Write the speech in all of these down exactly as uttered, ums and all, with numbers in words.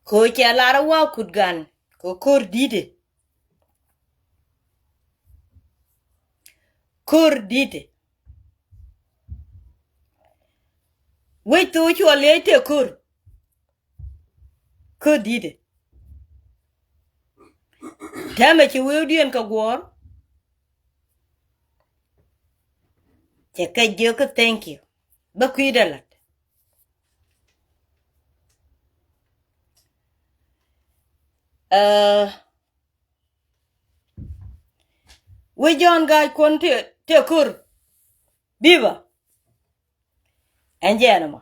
Kɛ ɣöö cɛ lar ɛ wa̱a̱ kut gan kɛ ko̱r di̱tɛ. Ko̱r di̱tɛ. Wec thok cuɔ liɛc tëë ko̱r. Ko̱r di̱tɛ. Täämɛ ci wewdiɛn kɛ guɔ̱ɔ̱r. Cɛ kɛ jiök kä thank you. Bä kui̱dɛ la̱t. Ɛ, wec Jɔ̱ɔ̱n Ga̱a̱c Kuɔn tëë, tëë ko̱r. Bipä. Ɛn jɛn ɛmɔ.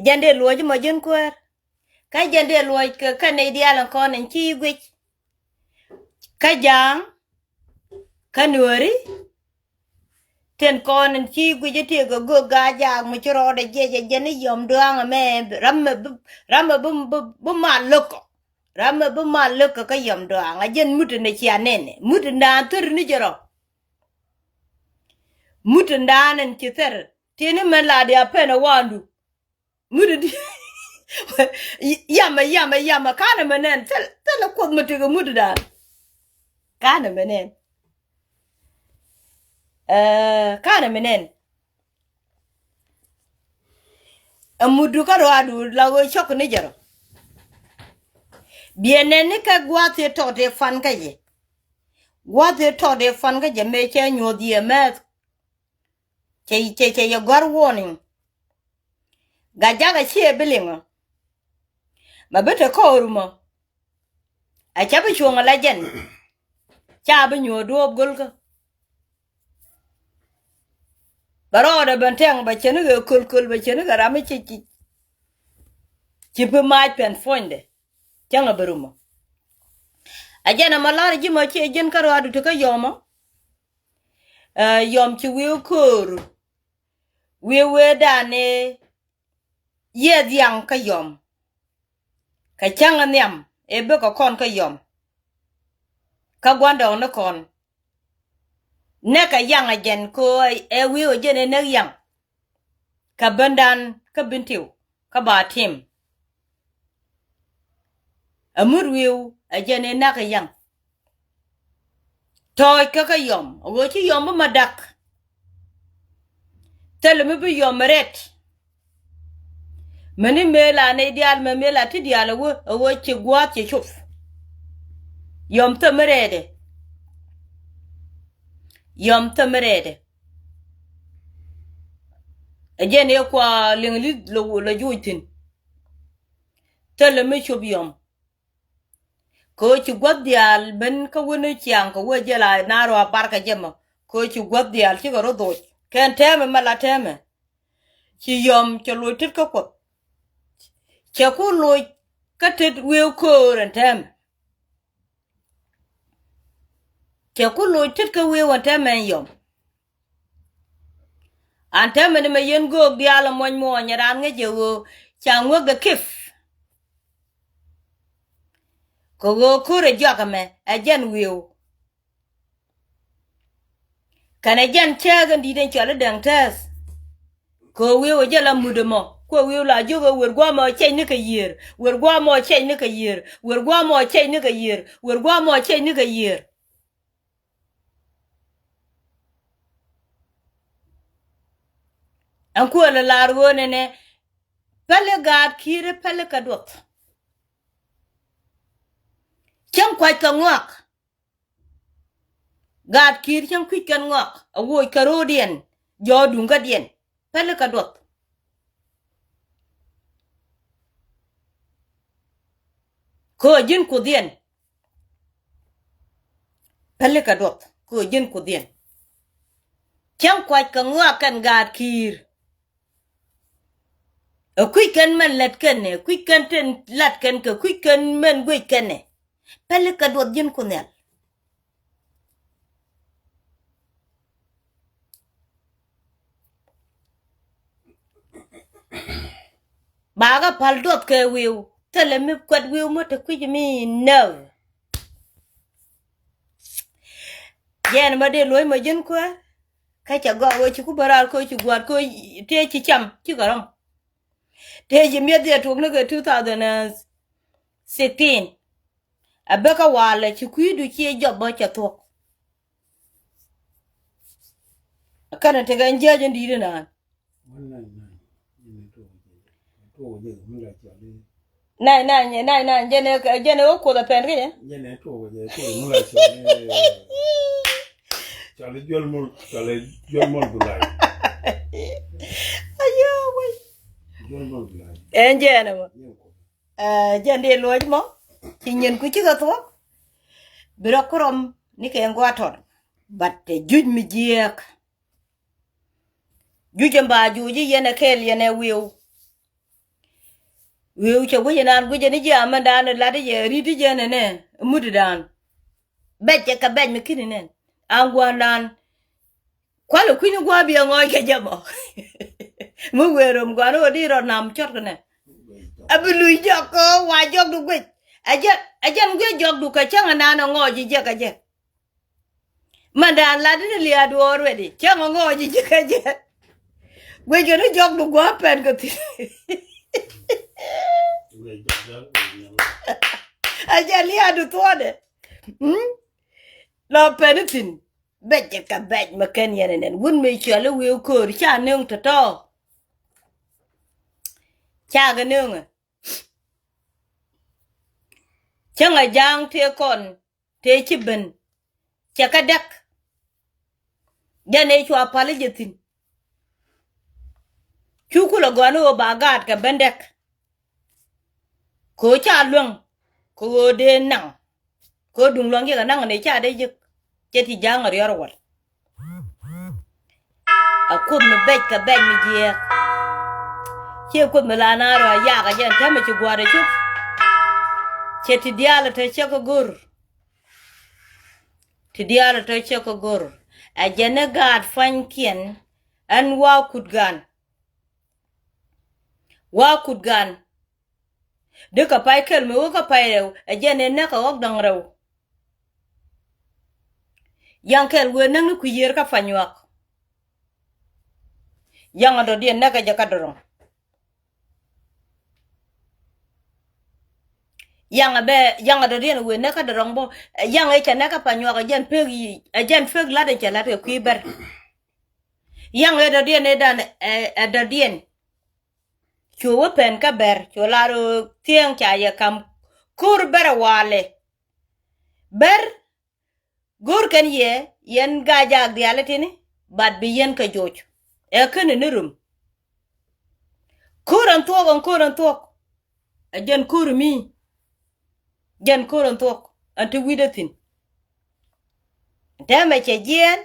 Jɛn dee luɔc ɛmɔ ji̱n kuäär. Kä jɛn dee luɔc kɛ, kä nɛy diaal ɛn kɔn ɛn ci guic. Kä Ja̱a̱ŋ, kä Nuääri, tin kɔn ɛn ci guic ɛ tëë kɛ göök Gaa-jaak mi ci rɔɔdɛ jiɛc ɛ jɛn i̱ Yɔm Duaŋ ɛmɛ, ram mɛ bi, ram mɛ bi, bi, bi mal lo̱k kɔ. Ram mɛ bi mal lo̱k kɔ kä Yɔm Duaŋ, ɛ jɛn mut ɛn ɛ cia nɛn ɛ. Mut ɛn daan thär ni jɛ rɔ. Mut ɛn daan ɛn ci thär. Tini mɛn la dia pɛn ɛ wandu. Mut di. Yamɛ, yamɛ, yamɛ. Kanɛ mɛ nɛn. Thil, thil kuoth mɛ tekɛ mut dan. Kanɛ mɛ nɛn. Ɛ, kanɛ mɛ nɛn. Ɛ mut du kä ruaadu la ɣöö cɔk ni jɛ rɔ. Biɛ nɛn ni kɛ gua̱a̱th i̱ tɔt i̱ fan kä jɛ. Gua̱a̱th i̱ tɔt i̱ fan kä jɛ mëë cɛ nyuɔth yɛ mɛth. Cɛ, cɛ, cɛ yɛ gɔ̱a̱r warning. Gaa-jaak ɛ ciɛ bi liŋ ɔ. Mɛ bi te kɔɔr mɔ. Ɛ cä bi cuɔ̱ŋ ɛ la jɛn. Ca bi nyuɔ̱ɔ̱r duɔ̱ɔ̱p go̱lkä. Bɛ rɔɔdɛ ben tɛŋ bɛ cäni kɛ köl köl bɛ cäni kɛ ram mi ci, ci, ci bi mac pɛn puɔ̱nydɛ. Cäŋ ɛ bi rumɔ. Ɛ jɛn ɛmɔ la̱r ji̱ mɔ ciɛ ji̱n kä ruaadu ti kä Yɔm ɔ. Ɛ, Yɔm ci wi̱i̱ ko̱o̱r. Wi̱i̱ wee dan ëë yiëë dhiaŋ kä Yɔm. Kɛ cäŋ nhiam ëë bikɛ kɔn kä Yɔm. Kä gua̱ndɔɔŋ ni kɔn. Näk ɛ yaŋ ɛ jɛn kɛ ɣöö ɛ wi̱i̱ ɛ jɛn ɛ näk yaŋ. Kä Bendan kä Bintiu kä ba tim. Ɛ mut wi̱i̱w ɛ jɛn ɛ näk ɛ yaŋ. Tɔɔc kä kä Yɔm ɛ ɣöö ci Yɔm bi ma dak. Thilɛ mi bi Yɔm rɛt. Meni mëë la nɛy diaal mɛ mëë la ti diaal ɛ wee, ɛ wee ci gua̱a̱th cɛ cop. Yɔm thäm mi rɛɛdɛ. Yɔm thäm mi rɛɛdɛ. Ɛ jɛn ëë kua liŋ li̱th lɛ, lɛ juuc thi̱n. Thilɛ mi cop Yɔm. Kɛ ɣöö ci gua̱th diaal ben kä wen ni ciaŋ kɛ wee jɛ la naar wa bar kɛ jɛ mɔ. Kɛ ɣöö ci gua̱th diaal cikɛ rɔ dhoc. Kɛn tɛmɛ mɛ la tɛmɛ. Ci Yɔm cɛ loc tet kä Kuɔth. Cɛ ku loc kä tet wee köör ɛn tɛmɛ. Cɛ ku loc tet kä wee wä tɛmɛ ɛn Yɔm. An tɛmɛ ni mɛ yɛn göök diaal ɛ muɔny muɔny ɛ raan ŋäc ɛ ɣöö ca ŋuäk ɛ kip. Kɛ ɣöö ko̱r ɛ jɔak ɛmɛ ɛ jɛn wi̱i̱w. Kɛnɛ jɛn cääk ɛn di̱t ɛn cɔal i̱ Dɛŋ Tɛth. Kɛ ɣöö wi̱i̱w ɛ jɛ la mut ɛmɔ kuɛ wi̱i̱w la jiök ɛ wer gua̱a̱mɔ cɛc ni kɛ yiër, wer gua̱a̱mɔ cɛc ni kɛ yiër, wer gua̱a̱mɔ cɛc ni kɛ yiër, wer gua̱a̱mɔ cɛc ni kɛ yiër. Ɛn kuël ɛ lar ɣöö nɛnɛ päli gaat ki̱i̱ri päli kɛ duɔth. Cäŋ kuac kɛ ŋɔak. Gaat ki̱i̱r cäŋ kui̱c kɛn ŋɔak a woc kɛ ro̱o̱diɛn jɔɔk duŋkädiɛn. Päli kɛ duɔth. Kɛ ɣöö ji̱n kuthdiɛn. Päli kɛ duɔth kɛ ɣöö ji̱n kuthdiɛn. Cäŋ kuac kɛ ŋɔak kɛn gaat ki̱i̱r. Ɛ kui̱c kɛn mɛn lät kɛn ɛ kui̱c kɛn tin lat kɛn kɛ kui̱c kɛn mɛn guic kɛn ɛ. Päli kɛ duɔth ji̱n ku nhial. Bakɛ pal duɔth kɛ wi̱i̱w thilɛ mi kuɛt wi̱i̱w mi te kui̱c mi nääk. Jɛn ma dee luɔ̱c ma ji̱n kuäär. Kä cɛ gɔaa wee ci ku bä raar kä ci gua̱a̱r kä tëë ci cam cikɛ rɔ̱ŋ. Tëë ci miɛth yɛ tuɔk ni kɛ two thousand and sixteen. A bek kä walɛ ci kui̱du ciɛ jɔp bä cɛ thuɔk. Kɛnɛ tekɛ jiäc in di̱i̱t inan. Nine nine, nine nine, jɛn ɛ, jɛn ɛ wä kuoth ɛ pɛn kä jɛ. Jɛn ɛ tuɔk jɛ, tuɔk mul a cɔl, cɔl juɔl mul, cɔl juɔl mul bulai. Ayoo wei. Juɔl mul bulai. Ɛn jɛn ɛ mɔ. Jɛn kuoth. Ɛ, jɛn dee luɔc mɔ ci nyin ku cikɛ thuɔk. Bi rɔ kurom ni kɛ ŋuat tɔt. But tɛ juc mi jiɛɛk. Juc ɛn ba juc i̱ yɛn ɛ kɛɛl yɛn ɛ wi̱i̱w. Wi̱i̱w cɛ guic inan guic ɛn i̱ ji̱ amɛndan ɛ lat i̱ yɛ ri̱t i̱ jɛn ɛnɛ mutidan. Bɛc cɛ kɛ bɛc mi ki̱n inɛn an gua̱ndan. Kualɛ kui̱ni gua̱a̱ biɛ ŋɔɔc kɛ jɛ mɔ. Mi wëë rom gua̱n ɣöö di rɔ nam cɔt kɛ nɛ. A bi luc jɔk kɛ wa jɔkdu guic. Ɛ jɛn, ɛ jɛn guic jɔkdu kɛ cäŋ ɛnan ɛ ŋɔɔc ji̱ jɛ kɛ jɛ. Mandan lat ni liaadu already. Cäŋ ɛ ŋɔɔc ji̱ jɛ kɛ jɛ. Guic kɛ ni jɔkdu gua̱a̱ pɛn kɛ thi̱n. Ɛ jɛn liaadu thuɔ̱ɔ̱dɛ. Mm? Lɔ pɛn i̱ thi̱n. Bɛc kɛ bɛc mɛ kɛn yɛn ɛnɛn wun mëë ciɔl i̱ wi̱i̱ ko̱o̱r ca nöŋ tɔ̱tɔ̱. Ca kɛ nöŋ ɛ. Cäŋ a ja̱a̱ŋ tëë kɔn tëë ci ben. Cɛ kɛ däk. Jɛn ëë cua pal i̱ jɛ thi̱n. Cu kulɛ gɔ̱a̱n i̱ ɣöö ba gaat kɛ ben däk. Kɛ ɣöö ca luäŋ kɛ ɣöö dee naŋ. Kɛ ɣöö duŋ luäŋ ji̱ kɛ naŋ ni ca dee ji̱k. Cɛ ti ja̱a̱ŋ riɔr wal. A kuoth mi bɛc kɛ bɛc mi jiɛɛk. Ciɛ kuoth mi la naar a yak a jɛn täämɛ ci gua̱a̱r a cop. Cɛ ti diaal a te cɛ kɛ go̱r. Ti diaal a te cɛ kɛ go̱r. A jɛn ni gaat pua̱nykiɛn ɛn wa kut gan. Wa kut gan. Dee kɛ pay kɛl mi wä kä pay rɛw ɛ jɛn in näk kɛ ɣɔk da̱ŋ rɛw. Yaŋ kɛl wëë näk ni kui̱ yiër kä panyuak. Yaŋ a dɔ̱diɛn näk kɛ jɛ kä dɔrɔŋ. Yaŋ a bɛ yaŋ a dɔ̱diɛn wëë näk kä dɔrɔŋ bä. Yaŋ ɛ cɛ näk kä panyuak ɛ jɛn pek yi ɛ jɛn pek lat in cɛ lat kɛ kui̱ bɛr. Yaŋ ɛ dɔ̱diɛn ɛ dan ɛ dɔ̱diɛn. Cu wä pɛn kä bɛr cu lar thiɛŋ ca yɛ kam. Kur bɛr ɛ walɛ. Bɛr go̱r kɛn yɛ yɛn gaajaak diaal itini. Bat bi yɛn kɛ joc ɛ kän ni rum. Kur ɛn thuɔk ɛn kur ɛn thuɔk. Ɛ jɛn kur mi jɛn kur ɛn thuɔk ɛn ti wi̱dɛ thi̱n. Tɛmɛ cɛ jiɛɛn.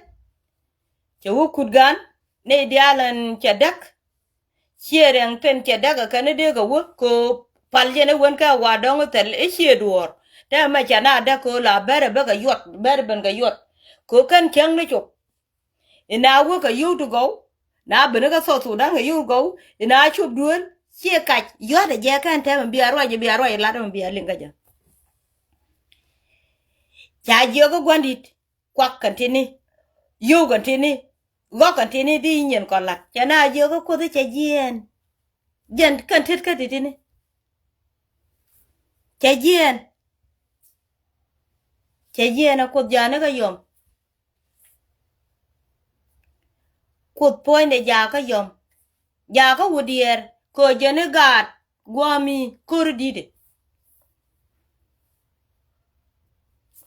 Cɛ wä kut gan ni diaal ɛn cɛ däk. Ciɛ rɛŋ thin cɛ däk ɛ kɛn ni dee kɛ wä kɛ pal jɛn i̱ wen kɛ wa dɔ̱ŋ thɛl i̱ ciɛ duɔɔr. Tɛ mɛ cɛ na däk kɛ la bɛr ɛ bä kɛ yuɔt bɛr ben kɛ yuɔt. Kɛ kɛn cäŋ ni cop. Ina wä kɛ yio̱w ti gɔw na ben kä South Sudan kɛ yio̱w gɔw ina cop duel. Ciɛ kac yuat ɛ jɛ kɛn tɛ mɛ bia ruac bia ruac lat mɛ bia liŋ kä jɛ. Ca jiɛ kä guandit. Kuak kɛn tini. Yio̱w kɛn tini. Ɣɔk kɛn tini di nyin kɔn lat cɛ na jiök kä kuoth cɛ jiɛɛn. Jɛn kɛn tet kä ti tini. Cɛ jiɛɛn. Cɛ jiɛɛn a kuoth ja̱a̱ni kä yɔm. Kuoth puɔ̱nydɛ jakä yɔm. Jakä wä diɛɛr kɛ ɣöö jɛn i̱ gaat gua̱a̱mi ko̱ri di̱tɛ.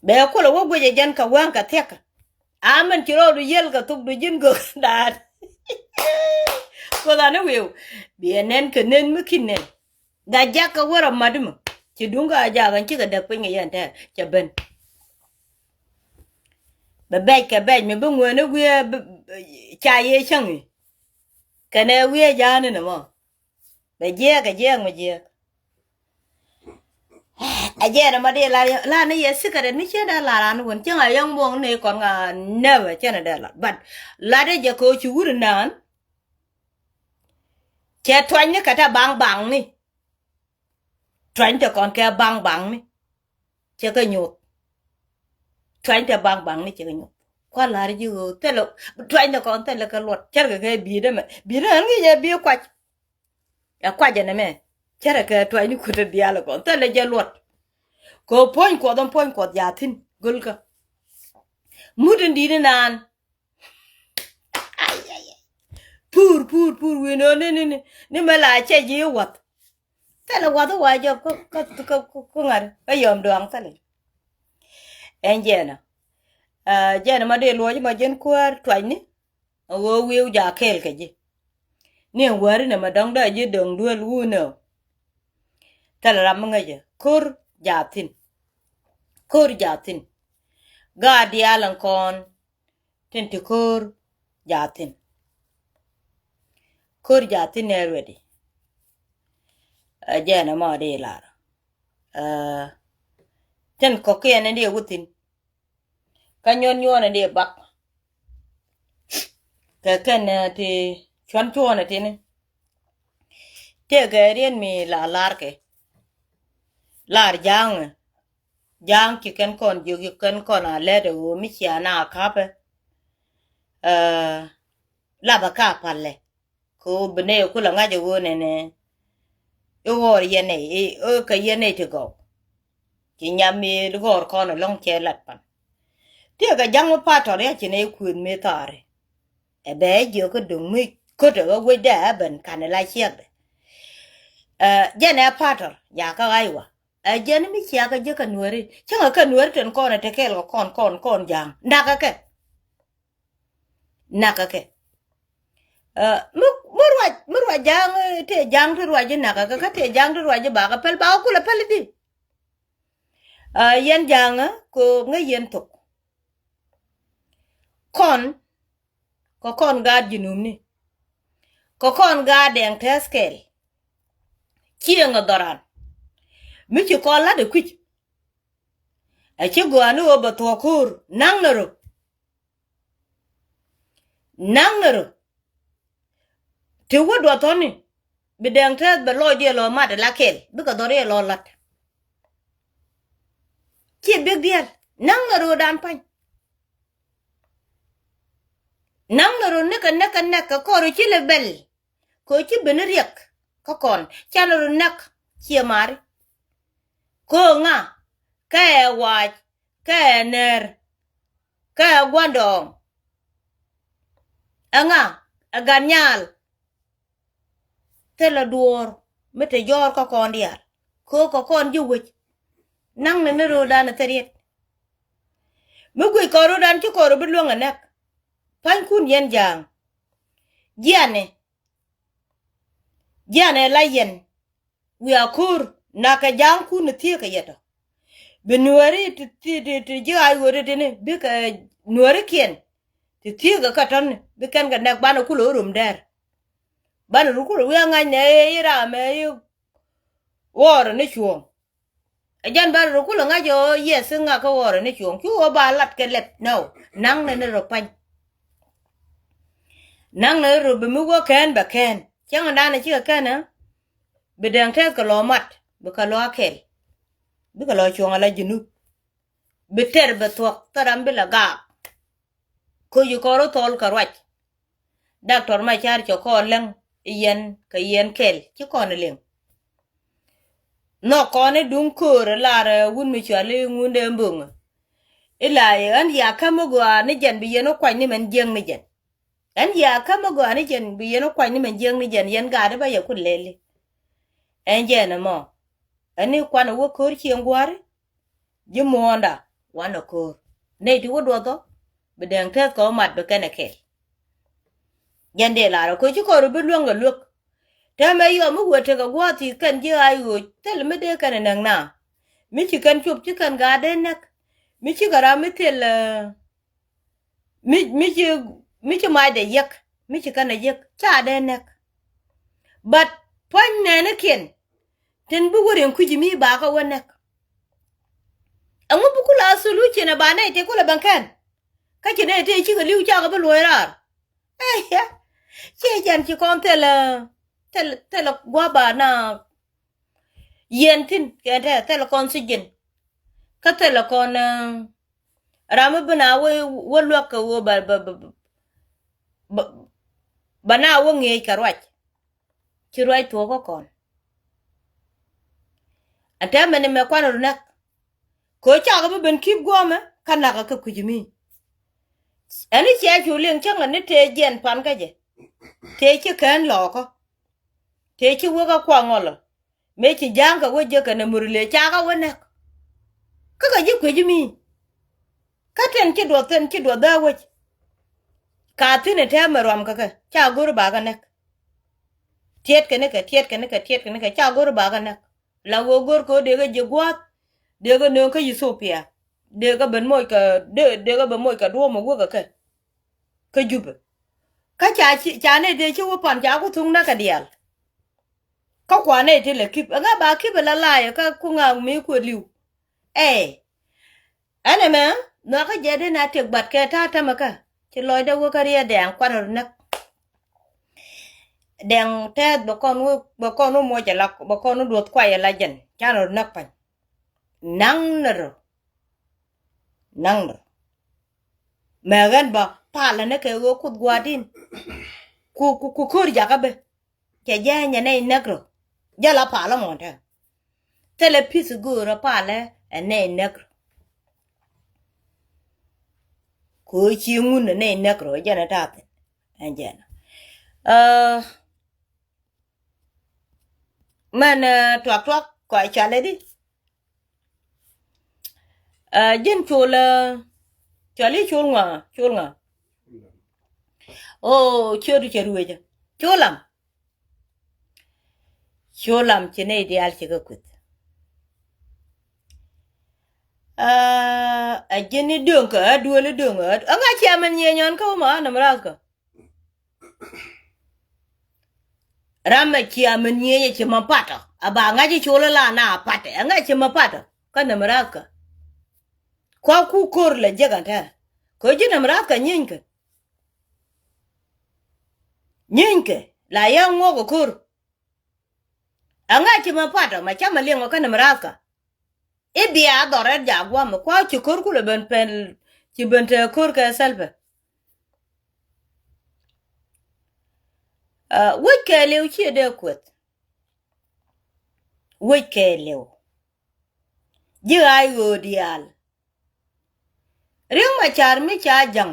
Bɛ kulɛ wä guicɛ jɛn kɛ wäŋ kɛ thiäkä. Amen ci rɔɔdu yiël kɛ thukdu ji̱n gök daat. Kuoth ani wi̱i̱w biɛ nɛn kɛ nɛn mi ki̱n nɛn. Ga jakä wä rɔ mat imä ci duŋ ka jakä cikɛ däk piny kɛ yɛn tɛɛr cɛ ben. Bɛ bɛc kɛ bɛc mi bi ŋuɛni wiee ca yee cäŋ i̱. Kɛnɛ wiee ja̱a̱ni ni mɔ. Bɛ jiɛɛk kɛ jiɛɛk mi jiɛɛk. Ɛ jiɛɛn ɛmɔ di la la ni yɛ sikaret mi cien dee la ran wun cieŋ a yɛŋ muɔŋ ni kɔn ŋa nɛwɛ cien dee la but la dee jɛ kɛ ci wur naan. Cɛ tuany ni kɛ tɛ baŋ baŋ ni. Tuany tɛ kɔn kɛ baŋ baŋ ni. Cɛ kɛ nyuɔth. Tuany tɛ baŋ baŋ ni cɛ kɛ nyuɔth. Kua̱ la̱r ji̱ ɣöö thilɛ tuany tɛ kɔn thilɛ kɛ luɔt cärkɛ kɛ bi̱i̱dä mɛ bi̱i̱dä ɣän ŋi̱i̱c ɛ bi̱i̱ kuac. Ɛ kuacɛ nɛmɛ. Cärɛ kɛ tuacni kutä diaal kɔn thilɛ jɛ luɔt. Kɛ puɔ̱ny Kuɔth, ɛn puɔ̱ny Kuɔth jathin gölkä. Mut in di̱t inan. Pur pur pur wi̱n ɣöö ni ni ni ni mɛ la cɛ ji̱ wath. Thilɛ wath i̱ wa jɔp kä kä kä kä ŋa̱r kä yɔm duaŋ thilɛ. Ɛn jɛɛnä. Jɛɛnä ma dee luɔc ma ji̱n kuäär tuacni. Ɣöö wi̱i̱ wä jakä kɛɛl kɛ ji̱. Ni ɛn wäri nɛ mɛ dɔ̱ŋ dee ji̱ dɔ̱ŋ duel wunɛ ɔ. Thilɛ ram mi ŋäcɛ ko̱r jathin. Ko̱r jathin. Gaat diaal ɛn kɔn tin ti ko̱r jathin. Ko̱r jathin ɛ ready. Ɛ jɛɛnä mɔ di lar. Ɛ tin kɔ̱kiɛn in di wuthin. Kä nyuɔn nyuɔn in di bak. Kɛ kɛn ti cuan cuɔn tini. Tëëkɛ riet mi la lar kɛ. Lar ja̱a̱ŋ. Ja̱a̱ŋ ci kɛn kɔn jiök ci kɛn kɔn a lɛt ɛ ɣöö mi cia na a ka̱pɛ. Lapɛ ka palɛ. Kɛ ɣöö bi nɛy kulɛ ŋa̱c ɛ ɣöö nɛnɛ. I̱ ɣɔr yɛn nɛy i̱ kɛ yɛn nɛy ti gɔw. Ci nyam mi ɣɔr kɔn ɛlɔ̱ŋ cɛ lat pan. Tëëkɛ ja̱ŋ mi patɔr ya ci nɛy kuëth mi thaari. Ɛ bɛ jiök kä do̱ŋ mi kötɛ ɣä wecdɛ ɛ ben kanɛ la ciɛkdɛ. Jɛn ɛ patɔr jakä ɣa̱c wa. Ɛ jɛn mi ciakä ji̱ kä nuääri cäŋɛ kä nuääri tɛn kɔn ɛ te kɛɛl kɛ kɔn kɔn kɔn ja̱a̱ŋ nakä kɛ. Nakä kɛ. Mi mi ruac mi ruac ja̱a̱ŋ tëë ja̱a̱ŋ ti ruac ji̱ nakä kɛ kä tëë ja̱a̱ŋ ti ruac ji̱ bakä päl bakä kulɛ päl i̱di. Yɛn ja̱a̱ŋä kɛ ŋäc yɛn thok. Kɔn kɛ kɔn gaat ji̱ numni. Kɛ kɔn gaat dɛŋ tɛth kɛɛl. Cieŋ ɛ dhɔran mi ci kɔn la̱t ɛ kui̱c. Ɛ ci gɔaa ni ɣöö bɛ thuɔ̱k ko̱o̱r na̱ŋ nɛ rɔ. Na̱ŋ nɛ rɔ. Ti wä duɔth thɔ̱ni bi dɛŋ tɛth bɛ lɔcdiɛ lɔ mat ɛ la kɛɛl bikɛ dhɔriɛ lɔ la̱t. Ci big diɛl na̱ŋ nɛ rɔ dan pa̱ny. Naŋ ni run nikɛ nɛk kɛ nɛk kɛ kɔr ci lɛ bɛl. Kɛ ci ben riɛk kä kɔn can run nɛk ciɛ mari. Kɛ ŋa kɛ ɛ wac kɛ ɛ nɛr kɛ ɛ guandɔɔŋ. Ɛŋa ɛ gat nyal. Thilɛ duɔɔr mi te jɔɔr kä kɔn diaal kɛ ɣöö kɛ kɔn ji̱ wec. Naŋ ni ni ro̱o̱dan thil riet. Mi guic kɔn ro̱o̱dan ci kɔn rɔ bi luäŋ ɛ nɛk. Pa̱nykun yɛn ja̱a̱ŋ. Jianɛ jianɛ la yɛn. Wiaa ko̱o̱r nakɛ ja̱a̱ŋkun ni thieekä yɛtɔ. Bi nuääri ti ti ti ti ji̱ ay ɣööri tini bikɛ nuäärikiɛn. Ti thieekä kä tɔ̱ni bi kɛn kɛ nɛk banɛ kulɛ ɣöö rom dɛɛr. Banɛ ru kulɛ wi̱i̱ aŋa̱cnɛ i̱ ram ɛ i̱ ɣɔɔrɛ ni cuɔ̱ɔ̱ŋ. Ɛ jɛn banɛ ru kulɛ ŋa̱c ɛ ɣöö yɛth i̱ ŋakä ɣɔɔrɛ ni cuɔ̱ɔ̱ŋ cu ɣöö ba lat kɛ lɛp nɔw. Naŋnɛ ni rɔ pa̱ny. Naŋnɛ ni rɔ bi mi wä kɛn bɛ kɛn cäŋ danɛ cikɛ kɛn ɛ. Bi dɛŋ tɛth kɛ lɔ mat bi kɛ lɔ akɛl. Bikɛ lɔ cuɔ̱ŋ ala junub. Bi tɛr bɛ thuɔ̱k thäram bi la gaak. Koci kɔn rɔ thɔl kɛ ruac. Daktɔr ma car cɛ kɔn läŋ i̱ yɛn kɛ yɛn kɛl ci kɔn liŋ. Nhɔk kɔn i̱ duŋ köör i̱ lar wun mi cual i̱ ŋundɛ mboŋä. I̱ la i̱ ɣän ya käm i̱ gɔaa ni jɛn bi yɛn i̱ kuany ni mɛn jiäŋ ni jɛn. Ɣän ya käm i̱ gɔaa ni jɛn bi yɛn i̱ kuany ni mɛn jiäŋ ni jɛn yɛn gaat i̱ ba yɛ kun lɛli. Ɛn jɛn ɛmɔ ɛn i̱ kuan i̱ wä köör cieŋ gua̱a̱ri. Ji̱ muɔ̱ɔ̱nda wanɛ ko̱o̱r nɛy ti wä duɔthɔ. Bi dɛŋ tɛth kɛ wä mat bi kɛn ɛ kɛl. Jɛn dee lar ɛ ko̱ ci kɔr bi luäŋ kɛ luäk. Täämɛ yɔm mi wee tekɛ gua̱a̱th thi̱i̱th kɛn ji̱ ay ɣööc thil mi dee kɛn ɛ näk na. Mi ci kɛn cop ci kɛn gaat dee näk. Mi cikɛ ram mi thil mi mi ci mi ci macdɛ yiɛk mi ci kɛn ɛ yiɛk ca dee näk. But pua̱ny nɛɛnikiɛn tin bi wä riɛŋ kui̱ci mi bakä wä näk. Ɛŋu bi kulɛ a solution ɛ ba nɛy tëë kulɛ ben kɛn. Kä ci nɛy tëë cikɛ li̱w cakɛ bi luɔ̱c raar. Ëë ciɛ jɛn ci kɔn thilɛ thilɛ thilɛ gua̱a̱ ba na. Yɛn thi̱n kɛ tɛ thilɛ kɔn thi̱ji̱n. Kä thilɛ kɔn ram mi bi na wä wä luäk kɛ wä ba ba ba ba na wä ŋi̱eec kɛ ruac. Ci ruac thuɔɔk kä kɔn. Ɛn tɛmɛ ni mɛ kuan rɔ näk. Kɛ ɣöö cakɛ bi ben kip guɔmɛ kä nakä kä kui̱c mi. Ɛn i̱ cia cu liŋ cäŋɛ ni tëë jiɛn pan kä jɛ. Tëë ci kɛn lɔɔkä. Tëë ci wä kä kuaŋ ɔlɔ. Mëë ci ja̱a̱ŋ kɛ wä jek kɛn ɛ mur lëë cakɛ wä näk. Kä kɛ ji̱ kui̱c mi. Kä tɛn ci duɔth, tɛn ci duɔth dhää wec. Ka thi̱n ɛ tɛmɛ ruam kɛ kɛ ca go̱r bakɛ näk. Tiɛtkɛ ni kɛ, tiɛtkɛ ni kɛ, tiɛtkɛ ni kɛ, ca go̱r bakɛ näk. La ɣöö go̱r kɛ ɣöö dee kɛ ji̱ gua̱a̱th, dee kɛ nööŋ kä Ethiopia, dee kɛ ben moc kɛ, dee, dee kɛ ben moc kɛ duɔ̱ɔ̱p mi wä kɛ kɛ kä Jubɛ. Kä ca ci, ca nɛy dee ci wä pan ca ku thuŋ näk kɛ diaal. Kä kua nɛy ti lɛ kip, ɛŋa ba kip ɛ la la̱a̱c ɛ kä ku ŋa̱a̱k mi kuɛ li̱w. Ɛɛ. Ɛn ɛmɛ nhɔakä jɛ dee na tiek bat kɛ ta̱a̱ tämɛ kä ci lɔcdɛ wä kä riet dɛŋ kuat rɔ näk. Dɛŋ tɛth bɛ kɔn wä, bɛ kɔn wä muɔc ala, bɛ kɔn wä duɔth kuay ala jɛn can rɔ näk pa̱ny. Naŋ ni rɔ. Naŋ ni rɔ. Mɛ ɣän bä palä ni kɛ ɣöö kuth gua̱a̱r din. Ku, ku, ku ko̱r jakä bä. Cɛ jɛ nyɛ nɛy näk rɔ. Jɛ la palä mɔn tɛ. Thilɛ pi̱th go̱o̱rä palä ɛ nɛy näk rɔ. Kɛ ɣöö ci ŋun ɛ nɛy näk rɔ jɛn ɛ ta̱a̱ thi̱n. Ɛn jɛn. Ɛ, mɛn, ɛ, tuak tuak kɔc cualɛ di. Ɛ, ji̱n col, ɛ, cuali col ŋuan, col ŋuan. O, ciöt cɛ ruecä. Col lam. Col lam ci nɛy diaal ci kɛ kueth. Ɛ, ɛ ji̱n i̱ döŋ kä, ɛ duel i̱ döŋ kä. Ɛŋa cia mɛn nyiee nyɔn kä wä ma nɛmɛ rath kä. Ram mɛ cia mɛn nyiee nyɛ ci ma patɔ. A ba ŋa̱c i̱ col ila na patɛ. Ɛŋa ci ma patɔ. Kä nɛmɛ rath kä. Kua ku ko̱r lɛ jek an tɛ. Kä ji̱ nɛmɛ rath kä nyieeny kä. Nyieeny kɛ la yɛ ŋuɔk ɛ ko̱r. Ɛŋa ci mɛ patɔ mɛ ca mɛ liɛŋ ɔ kä nɛmɛ rath kä. I̱ bia dhɔr rɛt jaak gua̱a̱mɛ kua ci ko̱r kulɛ ben pɛl ci ben te ko̱r kɛ thɛlpɛ. Ɛ, wec kɛɛliw ciɛ dee kueth. Wec kɛɛliw. Ji̱ ɣaac ɣöö diaal. Riek Macar mi ca ja̱ŋ.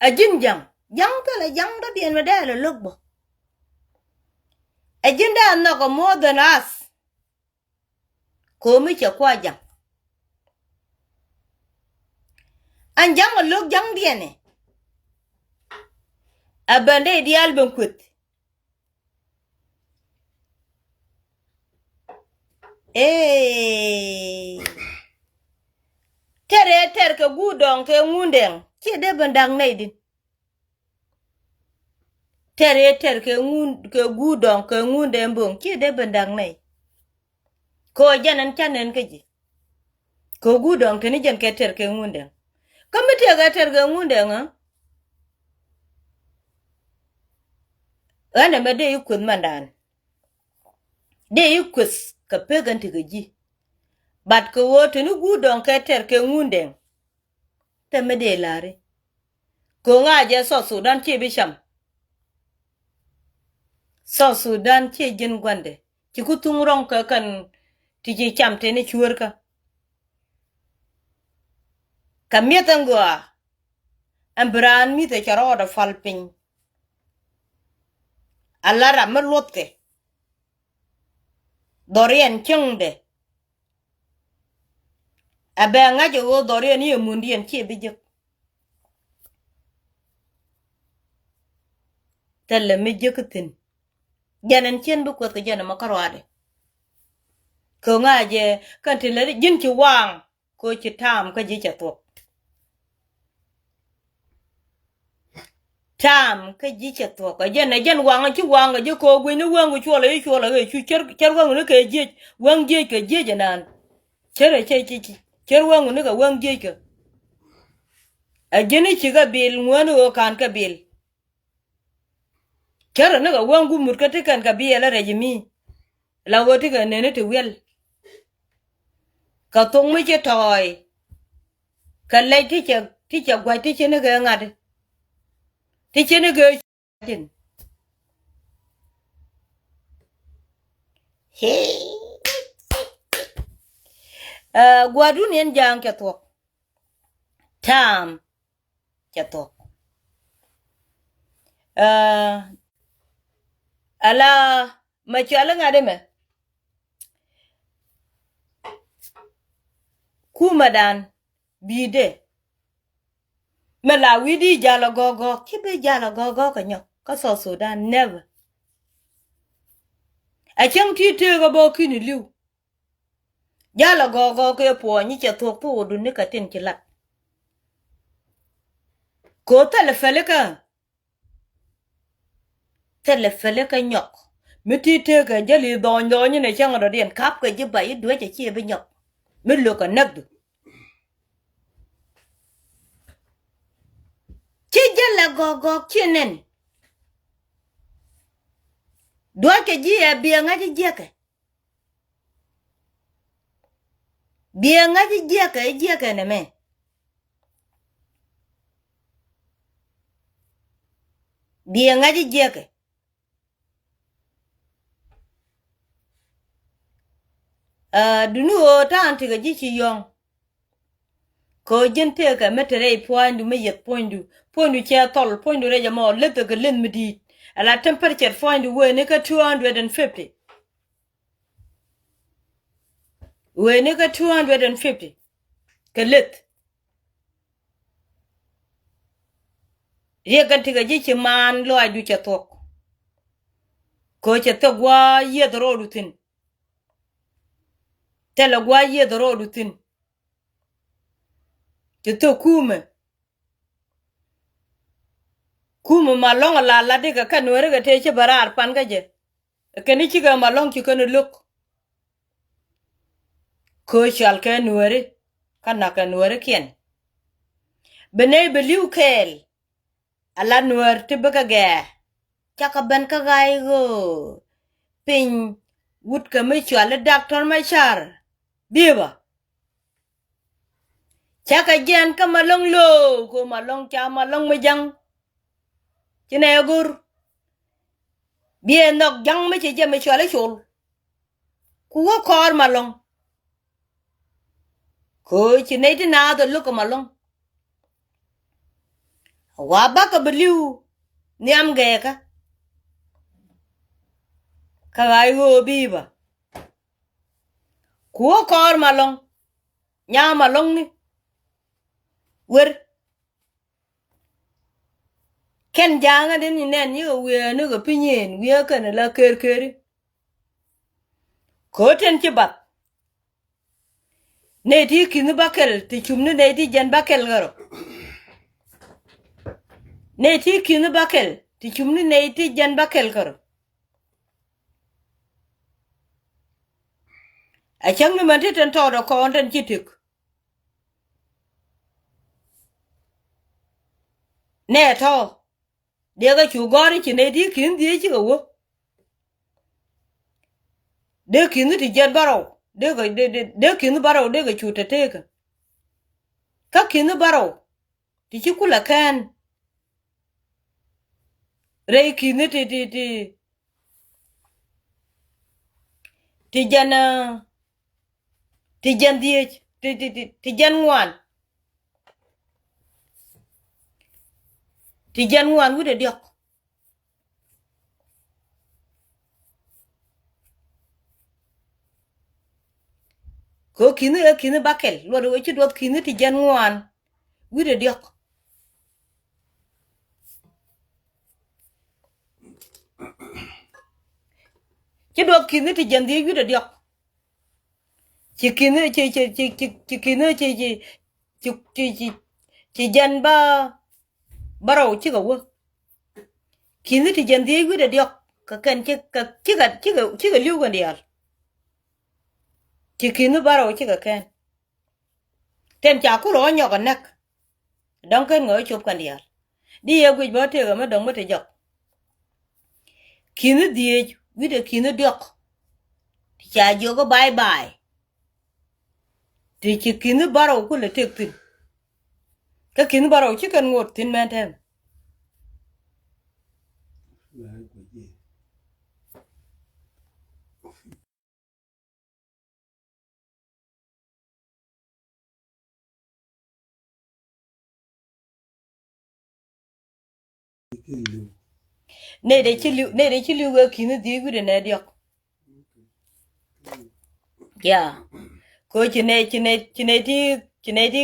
Ɛ ji̱n ja̱ŋ. Ja̱ŋ thilɛ ja̱ŋ dɔ̱diɛn mi dee lɛ lo̱k bä. Ɛ ji̱n dee a nhɔk ɛ more than us. Ko̱mi cɛ kua ja̱ŋ. Ɛn ja̱ŋ ɛ lo̱k ja̱ŋdiɛn ɛ. Ɛ ben dee diaal ben kueth. Ee. Tɛr ëë tɛr kɛ guur dɔ̱ŋ kɛ Ŋundɛŋ. Ciɛ dee ben da̱k nɛy din. Tɛr ëë tɛr kɛ ŋun, kɛ guur dɔ̱ŋ kɛ Ŋundɛŋ bo̱ŋ. Ciɛ dee ben da̱k nɛy. Kɛ ɣöö jɛn ɛn ca nɛn kä ji̱. Kɛ ɣöö guur dɔ̱ŋ teni jɛn kɛ tɛr kɛ Ŋundɛŋ. Kä mi tëëkɛ tɛr kɛ Ŋundɛŋ ɣä. Ɣän ɛmɛ dee i̱ kueth mandan. Dee i̱ kueth kɛ pek ɛn tekɛ ji̱. But kɛ ɣöö teni guur dɔ̱ŋ kɛ tɛr kɛ Ŋundɛŋ. Tɛmɛ dee la̱ri. Ko̱ŋa jɛ South Sudan ciɛ bi cam. South Sudan ciɛ ji̱n gua̱ndɛ. Ci ku thuŋ rɔ̱ŋ kɛ kɛn ti ci cam teni cuäärkä. Kɛ mi̱eth ɛn gɔaa. Ɛn bi raan mi̱th ɛ cɛ rɔɔdɛ pal piny. Ala ram mi luɔthkɛ. Dhɔriɛn cieŋdɛ. Ɛ bɛ ŋa̱c ɛ ɣöö dhɔriɛn i̱ ɛ mundiɛn ciɛ bi jek. Thilɛ mi jek thi̱n. Jɛn ɛn cien bi kueth kɛ jɛn ɛmɔ kä ruaadɛ. Ko̱ŋa jɛ kɛn ti lɛ ji̱n ci waaŋ. Ko̱ ci ta̱a̱m kä ji̱ cɛ thuɔ̱k. Ta̱a̱m kä ji̱ cɛ thuɔ̱k ɛ jɛn ɛ jɛn waŋ ci waŋ ɛ ji̱ ko̱ gui̱ny ni wäŋ ku cuɔl ɛ i̱ cuɔl ɛ ɣëë cu cär, cär wäŋ ni kɛ jiec, wäŋ jiec kɛ jiec ɛ naan. Cär ɛ cɛ ci ci cär wäŋ ni kɛ wäŋ jiec kɛ. Ɛ ji̱n i̱ ci kɛ bil ŋuäni ɣöö ka̱n kɛ bil. Cärä ni kɛ wäŋ gumut kä ti kɛn kɛ biɛl rɛc mi. La ɣöö ti kɛ neni ti wiɛl. Kɛ thok mi ci tɔɔy. Kɛ lɛc ti cɛ, ti cɛ gua̱c ti ci ni kɛ ŋa̱t. Ti ci ni kɛ tin. Ɛ, gua̱dun yɛn ja̱a̱ŋ cɛ thuɔ̱k. Ta̱a̱m cɛ thuɔ̱k. Ɛ, ala mɛ cuali ŋa̱t ɛmɛ. Kumɛdan bi̱i̱dɛ. Mɛ la wi̱i̱di jal a gɔ̱gɔ̱k, ci bi jal a gɔ̱gɔ̱k kɛ nyɔk kä South Sudan, never. A cäŋ ti tëëk a bä ki̱ni li̱w. Jal a gɔ̱gɔ̱k kɛ puɔ̱ny i̱ cɛ thuɔ̱k pi wä duni kɛ tin ci lat. Ko̱ thilɛ pälikä. Thilɛ pälikä nyɔk. Mi ti tëëk kɛ jäli dhɔny dhɔny inɛ cäŋ a dɔ̱diɛn kap kɛ ji̱ ba i̱ duec a ciɛ bi nyɔk. Mi lo̱k kɛ näk du. Ci jälɛ gɔ̱gɔ̱k ci nɛn. Duɔ̱ckɛ ji̱ ɛ biɛ ŋa̱c jiɛkɛ. Biɛ ŋa̱c jiɛkɛ, jiɛkɛ nɛmɛ. Biɛ ŋa̱c jiɛkɛ. Aa, duni ɣöö ta̱a̱n tekɛ ji̱ ci yɔ̱ŋ. Kɛ ɣöö ji̱n tëëkɛ mi te rɛy puɔ̱nydu, mi yeth puɔ̱nydu. Puɔ̱nydu cɛ thɔl, puɔ̱nydu rɛc ɛmɔ, leth kɛ leth mi di̱i̱t. Ala temperature puɔ̱nydu weni kä two hundred and fifty. Weni kä two hundred and fifty. Kɛ leth. Riɛk kɛn ti kɛ ji̱ ci maan lɔaacdu cɛ thuɔ̱k. Kɛ cɛ thok gua̱a̱ yieth ro̱o̱du thi̱n. Thilɛ gua̱a̱ yieth ro̱o̱du thi̱n. Ci thok kumɛ. Kumɛ Malɔŋ a la latdi kɛ kɛ Nuääri kɛ tëë ci bɛ raar pan kä jɛ. Kɛn i̱ cikɛ Malɔŋ ci kɛn i̱ lo̱k. Köö cɔal kɛ Nuääri kä na̱k kɛ Nuäärikiɛn. Bi nɛy bi li̱w kɛɛl. A la Nuäär ti bikɛ gɛɛ. Cakɛ ben kä ɣa̱c ɣöö piny wut kɛ mi cɔal i̱ Doctor Machar. Bi̱i̱ bä. Cakɛ jiɛn kä Malɔŋ lo̱o̱ kɛ Malɔŋ ca Malɔŋ mi ja̱ŋ. Ci nɛ go̱r. Biɛ nhɔk ja̱ŋ mi ci jɛ mi cɔal i̱ col. Ku wä kɔɔr Malɔŋ. Kɛ ɣöö ci nɛy ti naath ɛ lo̱k kɛ Malɔŋ. Wa bakɛ bi li̱w nhiam gɛɛkä. Kä ɣa̱c ɣöö bi̱i̱ bä. Ku wä kɔɔr Malɔŋ. Nyaa Malɔŋni. Wer. Kɛn ja̱a̱ŋä den ni nɛn yikɛ wiee ni kɛ piny in wiee kɛn la ker keri. Ko̱ ten ci bath. Nɛy ti ki̱n bäkɛl ti cum ni nɛy ti jɛn bäkɛl kärɔ. Nɛy ti ki̱n bäkɛl ti cum ni nɛy ti jɛn bäkɛl kärɔ. A cäŋ ni män ti ten tɔɔt ɛ kɔn ten ci tëk. Nɛ tɔ̱. Dee kɛ cu gɔ̱r i̱ ci nɛy ti ki̱n dhieec cikɛ wä. Dee ki̱n ti jiɛn bärɔw. Dee kɛ, dee, dee, dee ki̱n bärɔw dee kɛ cu te tekä. Kä ki̱n bärɔw. Ti ci kulɛ kɛn. Rɛy ki̱n ti, ti, ti. Ti jɛn, aa, ti jɛn dhieec, ti, ti, ti, ti jɛn ŋuan. Ti jɛn ŋuan wi̱cdɛ diɔ̱k. Kɛ ɣöö ki̱n ɛ ki̱n bäkɛl, luɔt ɛ ɣöö ci duɔth ki̱n ti jɛn ŋuan wi̱cdɛ diɔ̱k. Ci duɔth ki̱n ti jɛn dhieec wi̱cdɛ diɔ̱k. Ci ki̱n, ci, ci, ci, ci, ci ki̱n, ci, ci, ci, ci, ci, ci jɛn bä, bärɔw cikɛ wä. Ki̱n ti jɛn dhieec wi̱cdɛ diɔ̱k kɛ kɛn ci, kɛ, cikɛ, cikɛ, cikɛ li̱w kɛn diaal. Ci ki̱n bärɔw cikɛ kɛn. Tɛn ca kulɛ ɣä nyɔk ɛ näk. Dɔ̱ŋ ken ŋɔ̱ cop kɛn diaal. Di yɛ guic bä tëëk ɛmɛ dɔ̱ŋ mi te jɔk. Ki̱n dhieec wi̱cdɛ ki̱n diɔ̱k. Ti ca jiök ɛ bye bye. Ti ci ki̱n bärɔw kulɛ tëk thi̱n. Kä ki̱n bärɔw ci kɛn ŋot thi̱n mɛn tɛm. Nɛy dee ci li̱w, nɛy dee ci li̱w kɛ ki̱n dhiec wi̱cdɛ nɛ diɔ̱k. Ya. Kɛ ɣöö ci nɛy, ci nɛy, ci nɛy ti, ci nɛy ti,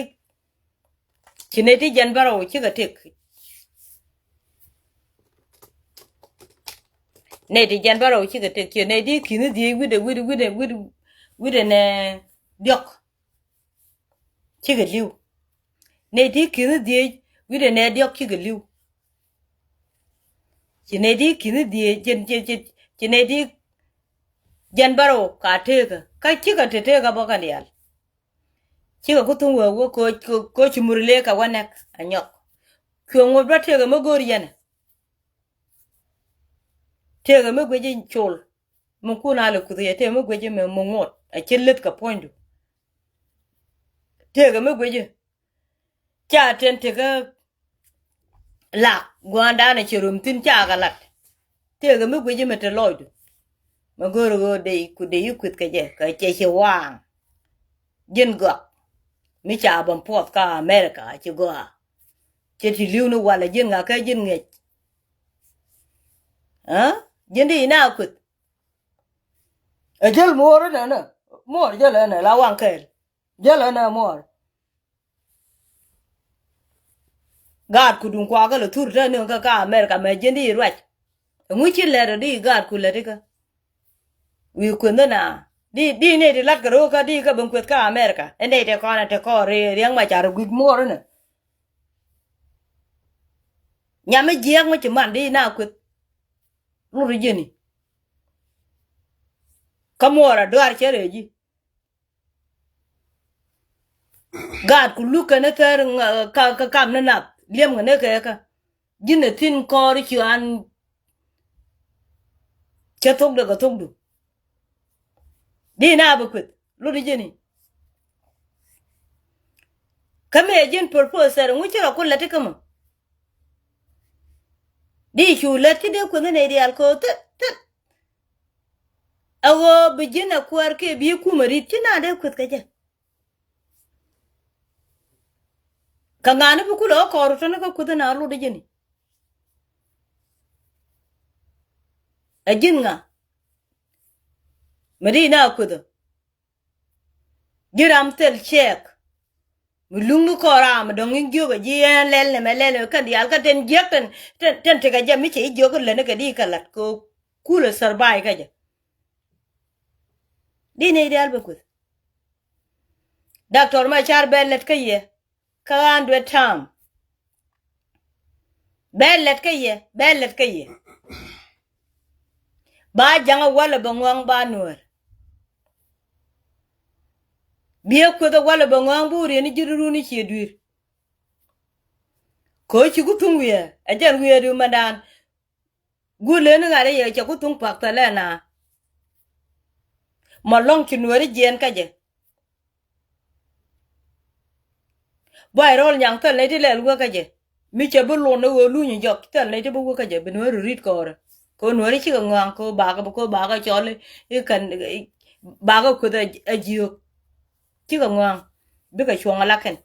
ci nɛy ti jiɛn bärɔw cikɛ tëk. Nɛy ti jiɛn bärɔw cikɛ tëk, ci nɛy ti ki̱n dhiec wi̱cdɛ, wi̱cdɛ, wi̱cdɛ, wi̱cdɛ, wi̱cdɛ nɛ diɔ̱k. Cikɛ li̱w. Nɛy ti ki̱n dhiec wi̱cdɛ nɛ diɔ̱k cikɛ li̱w. Ci nɛy ti ki̱n dhiec, ci, ci, ci, ci nɛy ti jiɛn bärɔw ka tëëkä. Kä cikɛ te tëëkä bä kɛn diaal. Cikɛ ku thuŋ wee wä kɛ ɣöö, kɛ ɣöö ci Murle kɛ wä nɛk a nyɔk. Cuɛ ŋot bä tëëkä mi go̱o̱r yɛn. Tëëkä mi guic in col. Mi kun a lɛ kuth yɛ tëëkä mi guic in mi, mi ŋot. A ci leth kɛ puɔ̱nydu. Tëëkä mi guic in. Ca ten tekä lak gua̱a̱ndan a ci rum thi̱n ca kɛ lat. Tëëkä mi guic mi te lɔcdu. Mi go̱o̱r ɣöö dee ku dee yi kui̱th kɛ jɛ kɛ cɛ ci waaŋ. Ji̱n gɔak. Mi ca bä puɔth kä America ci gɔaa. Cɛ ti li̱w ni walɛ ji̱n ŋa̱ kä ji̱n ŋi̱eec. Aa? Ji̱n di ina kui̱th. Ɛ jäl muɔɔr inɛ nɛ. Muɔɔr jäl ɛnɛ la waŋ kɛɛl. Jäl ɛnɛ muɔɔr. Gaat ku duŋ kuakä lɛ thur te ni kä, kä America mɛ ji̱n di ruac. Ɛŋu ci lɛt ɔ di gaat ku lɛt ikä. Wi̱i̱ kueth ni na. Di, di nɛy ti lat kɛ ro̱o̱kä di kä ben kueth kä America. Ɛ nɛy ti kɔn ɛ ti kɔn ri, Riɛk Macar guic muɔɔr inɛ. Nyam mi jiɛɛk mi ci man di na kueth. Lut ri ji̱ni. Kä muɔɔr a duaar cɛ rɛɛ ji̱. Gaat ku luk kɛn thɛr ŋa-, ka, ka kam ni nath liɛm kɛn kɛ kä. Ji̱n ɛ thi̱n kɔɔr cuan. Cɛ thok dee kɛ thokdu. Di na bi kueth lut ji̱ni. Kä mëë ji̱n proposal ŋu ci rɔ ku lät ikä mɔ. Di cu lät ci dee kueth ni nɛy diaal kɛ ɣöö thil, thil. A ɣöö bi ji̱n a kuäär kiɛ bi kumɛ ri̱t ci na dee kueth kɛ jɛ. Kä ŋa̱ni bi kulɛ ɣä kɔɔr tɔni kä kueth na lut ji̱ni. Ɛ ji̱n ŋa. Mɛ di na kueth ɔ. Ji̱ ram thil cɛɛk. Mi luŋni kɔn ram mi dɔ̱ŋ in jiök ɛ ji̱ ɛn lɛl nɛmɛ lɛl nɛmɛ kɛn diaal kä ten jiäk ten, ten, ten tekɛ jɛ mi cɛ ji̱ jiök in lätni kɛ di kɛ la̱t kɛ kulɛ survive kä jɛ. Di nɛy diaal bɛ kueth. Doctor Macar bɛ lät kä yɛ. Kä ɣän duet tam. Bɛ lät kä yɛ, bɛ lät kä yɛ. Ba jaŋä walɛ bɛ ŋɔ̱a̱ŋ ba nuäär. Biɛ kueth walɛ bɛ ŋɔ̱a̱ŋ bi wä riɛn ji̱ run i̱ ciɛ dui̱r. Ko̱ ci ku thuŋ wiee, ɛ jɛn wiee di mɛndan. Guul leni ŋa̱t i̱ yɛ cɛ ku thuŋ pak thɛlɛ na. Mɔ lɔ̱ŋ ci nuääri jiɛɛn kä jɛ. Buay rɔl nyaŋ thil nɛy ti lɛl wek kä jɛ. Mi cɛ bi luɔn ni ɣöö luny jɔk thil nɛy ti bi wek kä jɛ bi nuääri ri̱t kɔɔrɛ. Kɛ ɣöö nuääri cikɛ ŋɔaŋ kɛ ɣöö bakɛ bi kɛ ɣöö bakɛ cɔl i̱ kɛn bakɛ kueth a jiök. Cikɛ ŋɔaŋ bikɛ cuɔ̱ŋ ala kɛn.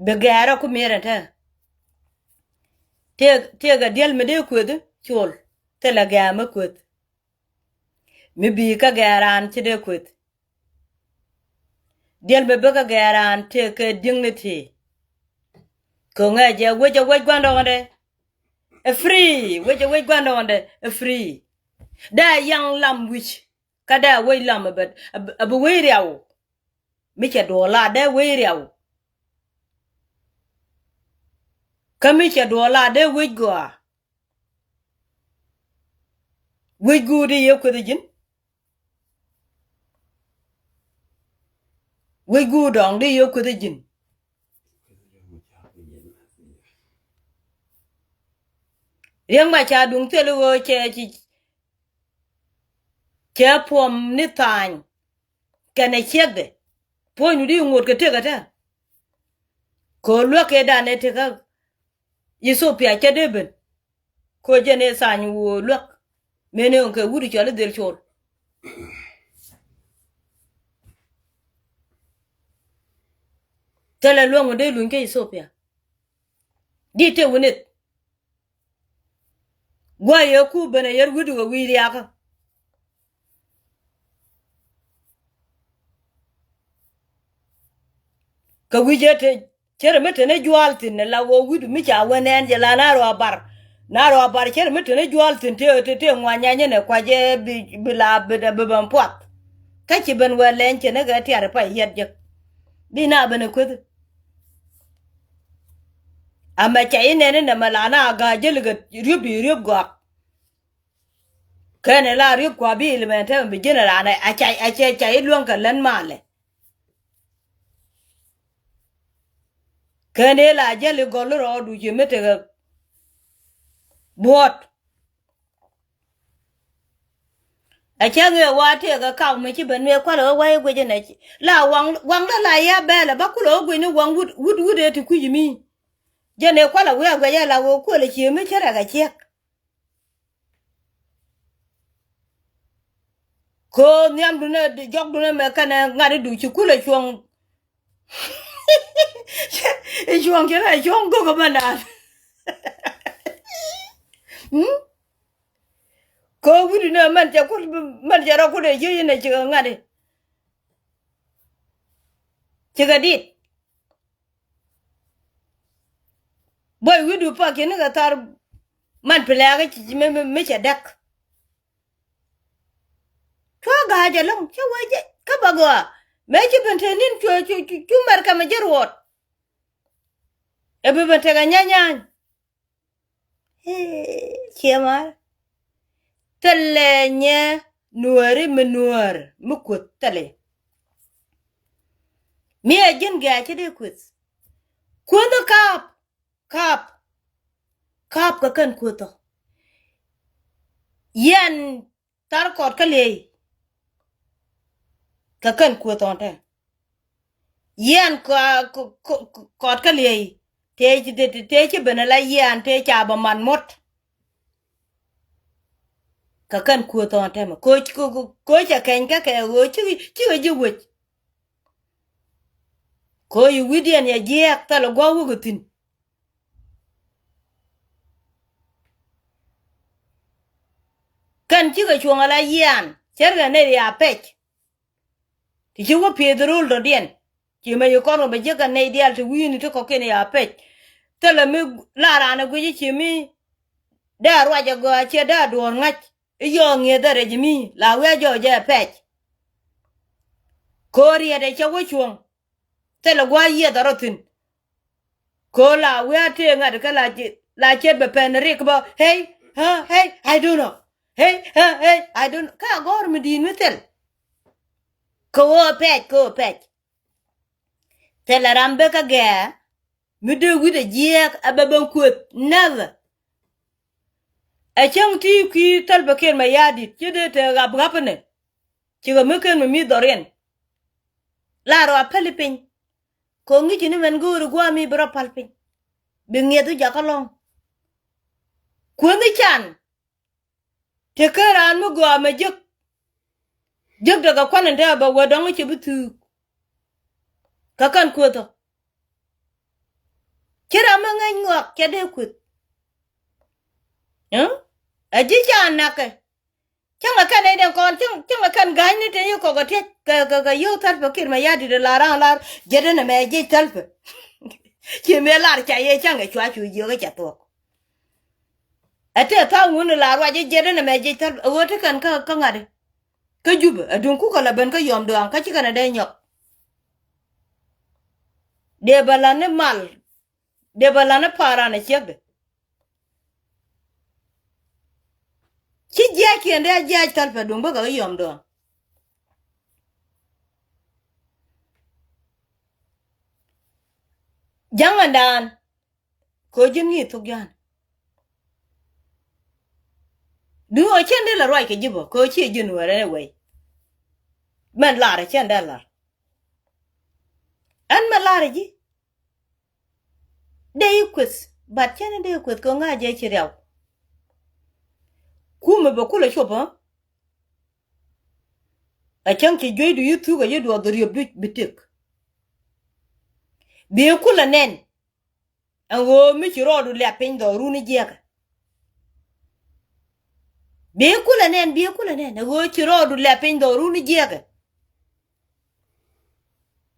Bi gɛɛrä ku miɛrɛ te. Tëëk, tëëk a diɛl mi dee kueth col thilɛ gɛ̈ɛ̈ mi kueth. Mi bi kä gɛɛran ci dee kueth. Diɛl mi bi kä gɛɛran tëëk kɛ dignity. Kɛ ŋɛ jɛ wec a wec gua̱ndɔɔŋdɛ. Ɛ free, wec a wec gua̱ndɔɔŋdɛ ɛ free. Dee a yaŋ lam wi̱c. Kä dee a wec lam a bɛ, a bɛ wec riaw. Mi cɛ duɔla dee wec riaw. Kä mi cɛ duɔla dee wec gɔaa. Wec guur di yɛ kueth ji̱n. Wec guur dɔŋ di yɛ kueth ji̱n. Riɛk Macar duŋ thil ɣöö cɛ ci, cɛ puɔm ni tha̱a̱ny. Kɛnɛ ciɛkdɛ puɔ̱nydu di ŋot kɛ tëk ɛ tɛ. Kɛ ɣöö luäk kɛ dan ɛ tëkä Ethiopia cɛ dee ben. Kɛ ɣöö jɛn ɛ tha̱a̱ny ɣöö luäk mëë ni ɣän kɛ wut cɔl i̱ dhil col. Thilɛ luäŋ mi dee luny kä Ithiopia. Di tëë wi̱nith. Gua̱a̱ yɛ ku ben a yɛr wi̱cdu kɛ wi̱i̱ riakä. Kɛ wi̱c ɛ te cärɛ mi te ni jua̱a̱l thi̱n ɛ la ɣöö wi̱cdu mi ca wä nɛɛn jɛ la na rɔ a bar. Na rɔ a bar cärɛ mi te ni jua̱a̱l thi̱n te te te ŋuany nyanyɛ nɛ kuac ɛ bi bi la bi bi ben puath. Kä ci ben wɛ lɛny cɛ ni kɛ tiat ɛ pay yɛt jek. Bi na ben ɛ kueth. Amɛ ca inɛni nɛmɛ la na a ga̱a̱c jäli kɛ riöp di riöp gɔak. Kɛn ila riöp kua bi ilimɛn tɛmɛ bi ji̱n ɛ ran ɛ a ca a ca ca iluäŋ kɛ län malɛ. Kɛn ila jäli gɔl rɔɔdu ci mi tekɛ buɔt. Ɛ cäŋ ëë wa tëëkɛ kaw mi ci ben mëë kualɛ ɣä wä i̱ guic inɛ ci la waŋ waŋ la la ya bɛɛlɛ ba kulɛ ɣä guic ni waŋ wut wut wut ëë ti kui̱c mi. Jɛn ëë kualɛ wi̱i̱ a guic ɛ la ɣöö kuël ɛ cie mi ci rɛk ɛ ciɛk. Kö nhiamdun ɛ jɔkdun ɛmɛ kɛnɛ ŋa̱t i̱du ci kulɛ cuɔ̱ŋ. I̱ cuɔ̱ŋ ci rɛk cuɔ̱ŋ go̱k ɛmɛ naan. Kö wi̱cdu ni mɛn cɛ kut mɛn cɛ rɔ kut ɛ ji̱ inɛ cikɛ ŋa̱t i̱. Cikɛ dit. Buɔy wi̱cdu pak cɛ ni kɛ thar. Man pilɛɛkä mi cɛ däk. Cuä ga̱a̱c ɛlɔ̱ŋ cä wee jɛ kä bä gɔaa. Mëë ci ben te ni̱n cu cu cu mɛr kɛ mɛ ji̱ ruɔt. Ɛ bi ben tekɛ nyanyany. Ciɛ mar. Thilɛ nyɛ nuääri mi nuäär mi kuoth thilɛ. Mi ɛ ji̱n gɛ̈ɛ̈c ci dee kueth. Kueth kaap. Kaap. Kaap kɛ kɛn kueth ɔ. Yɛn thar kɔt kä liey. Kɛ kɛn kueth ɔn tɛ. Yian kɔt kä liey tëë ci ben ala yian tëë ca bä man muɔt. Kɛ kɛn kuäth thɔɔn tɛmɛ koc koc koc cɛ kɛny kä kɛ ɣöö cikɛ ji̱ wec. Koc i̱ wi̱cdiɛn yɛ jiɛɛk thilɛ gua̱a̱k wä kɛ thi̱n. Kɛn cikɛ cuɔ̱ŋ ala yian cärkɛ nɛy ria pɛc. Ti ci wä pieth rol dɔ̱diɛn ci mɛ yi kɔn kɛ bɛ jiäk kɛ nɛy diaal ti wi̱i̱ni ti kɔ̱kiɛn ya pɛc. Thilɛ mi la raan ɛ guic i̱ ci mi dee ruac ɛ gɔaa ciɛ dee duɔ̱ɔ̱r ŋa̱c i̱ yɔɔ ŋi̱eth ɛ rɛc mi la wi̱i̱ a jɔɔc ɛ pɛc. Ko̱o̱r riɛt ɛ cɛ wä cuɔ̱ŋ. Thilɛ gua̱a̱c yieth a rɔ thi̱n. Ko̱o̱r la wi̱i̱ a tëë ŋa̱t kä la ciet bɛ pɛn rik bä hey hey I don't know. Hey hey I don't know kä a gɔ̱r mi di̱i̱t mi thil. Kɛ ɣöö pɛc kɛ ɣöö pɛc. Thilɛ ram bek kä gɛɛ mi dee wi̱cdɛ jiɛɛk a bɛ ben kuëth. Never. Ɛ cäŋ ti kui̱ thäl bɛ kiɛn mɛ ya̱a̱ di̱t ci dee te ɣap ɣap inɛ. Cikɛ mi ken mi mi dhɔriɛn. La rɔ a päli piny. Kɛ ŋi̱ci ni mɛn go̱o̱ri gua̱a̱ mi bi rɔ pal piny. Bi ŋiɛth wi̱c jakä lɔ̱ŋ. Kuänh i̱ can. Tekɛ raan mi gɔaa mɛ jek. Jek tekɛ kuan in te a bɛ wä dɔ̱ŋ i̱ cɛ bi thuuk. Kä kɛn kueth ɔ. Ci ram mi ŋäc ŋɔak cɛ dee kueth. Ɛ ji̱ ca nakɛ. Cäŋɛ kɛn nɛy den kɔn cäŋɛ kɛn ga̱a̱cni tin yi kɔk ɛ tiec kɛ kɛ kɛ yio̱w thälpɛ kir mɛ ya̱ di̱t ɛ la ra̱a̱ŋ lar. Jiɛt ɛn ɛmɛ jiec thälpɛ. Ci mëë lar ca yɛ cäŋɛ cua cu jiök ɛ cɛ thuɔ̱k. Ɛ tëë tha̱a̱ŋ wun ɛ la ruac ɛ jiɛt ɛn ɛmɛ jiec thälpɛ ɛ ɣöö ti kɛn kä kä ŋa̱t ɛ. Kä Jupɛ ɛ duŋ kukɛ la ben kä yɔm duaŋ kä ci kɛn ɛ dee nyɔk. Dee bɛ la ni mal. Dee bɛ la ni pa̱a̱r ran ɛ ciekdɛ. Ci jiac kiɛn dee a jiac thälpɛ duŋ bä kɛ kä yɔm duaŋ. Ja̱ŋ ɛn daan. Kɛ ɣöö ji̱n ŋi̱i̱c thok ja̱a̱n. Duŋ ɣöö cɛn dee la ruac kɛ ji̱ bä kɛ ɣöö ciɛ ji̱n wee rɛn ɛ wei. Mɛn lar ɛ cɛn dee lar. Ɛn mɛ lar ɛ ji̱. Dee i̱ kueth, but cɛn in dee kueth kɛ ŋa̱c jɛ ci riaw. Kumɛ bɛ kulɛ cop ɣä. A cäŋ ci jueydu yi thuk a yi duɔth riöp duc bi tëk. Bi kulɛ nɛn. Ɛn ɣöö mi ci rɔɔdu lɛp piny dhɔrun i̱ jiɛkɛ. Bi kulɛ nɛn, bi kulɛ nɛn. Ɛn ɣöö ci rɔɔdu lɛp piny dhɔrun i̱ jiɛkɛ.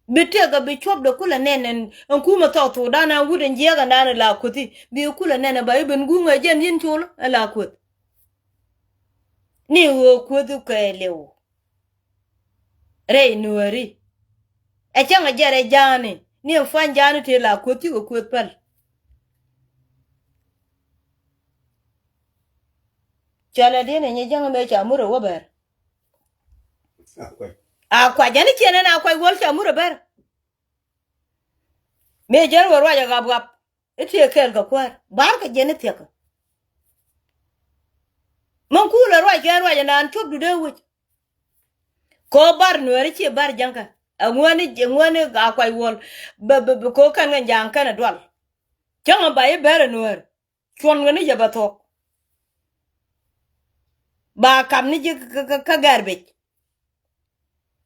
Bi tëëkɛ bi cuɔpdɛ kulɛ nɛn ɛn, ɛn kumɛ thɔɔk thokdan ɛn wut ɛn jiɛkɛ ɛn dan ɛ la kuothi. Bi kulɛ nɛn ɛ ba i̱ ben guŋ ɛ jɛn yi̱n col ɛ la kuoth. Ni ɣöö kuothi kɛɛliw. Rɛy nuääri. Ɛ cäŋ ɛ jɛ rɛy ja̱a̱ni ni ɛn pua̱ny ja̱a̱ni tëë la kuoth cikɛ kuoth päl. Cɔl ɛ diɛn ɛ nyɛ jäŋ mëë ca murɛ wä bɛr. A kuac ɛn ciɛn ɛn a kuac wäl ca murɛ bɛr. Mëë jɛn wä ruac ɛ ɣap ɣap. I̱ tiee kɛɛl kɛ kuäär ba̱a̱r kɛ jiɛn i̱ thiäkä. Min kuulɛ ruac kɛ ruac ɛn naan cuɔp du dee wec. Kɛ ɣöö bar nueeri ci bar jäŋkä. Ɛŋuäni ɛŋuäni a kuac wuɔl. Bɛ bɛ bɛ kɛ ɣöö kɛn kɛn ja̱a̱ŋ kɛn ɛ dual. Cäŋ ɛ ba i̱ ber ɛ nueer. Cuɔn kɛ ni jɛ bɛ thuɔ̱k. Ba kam ni ji̱ kä kä kä garbage.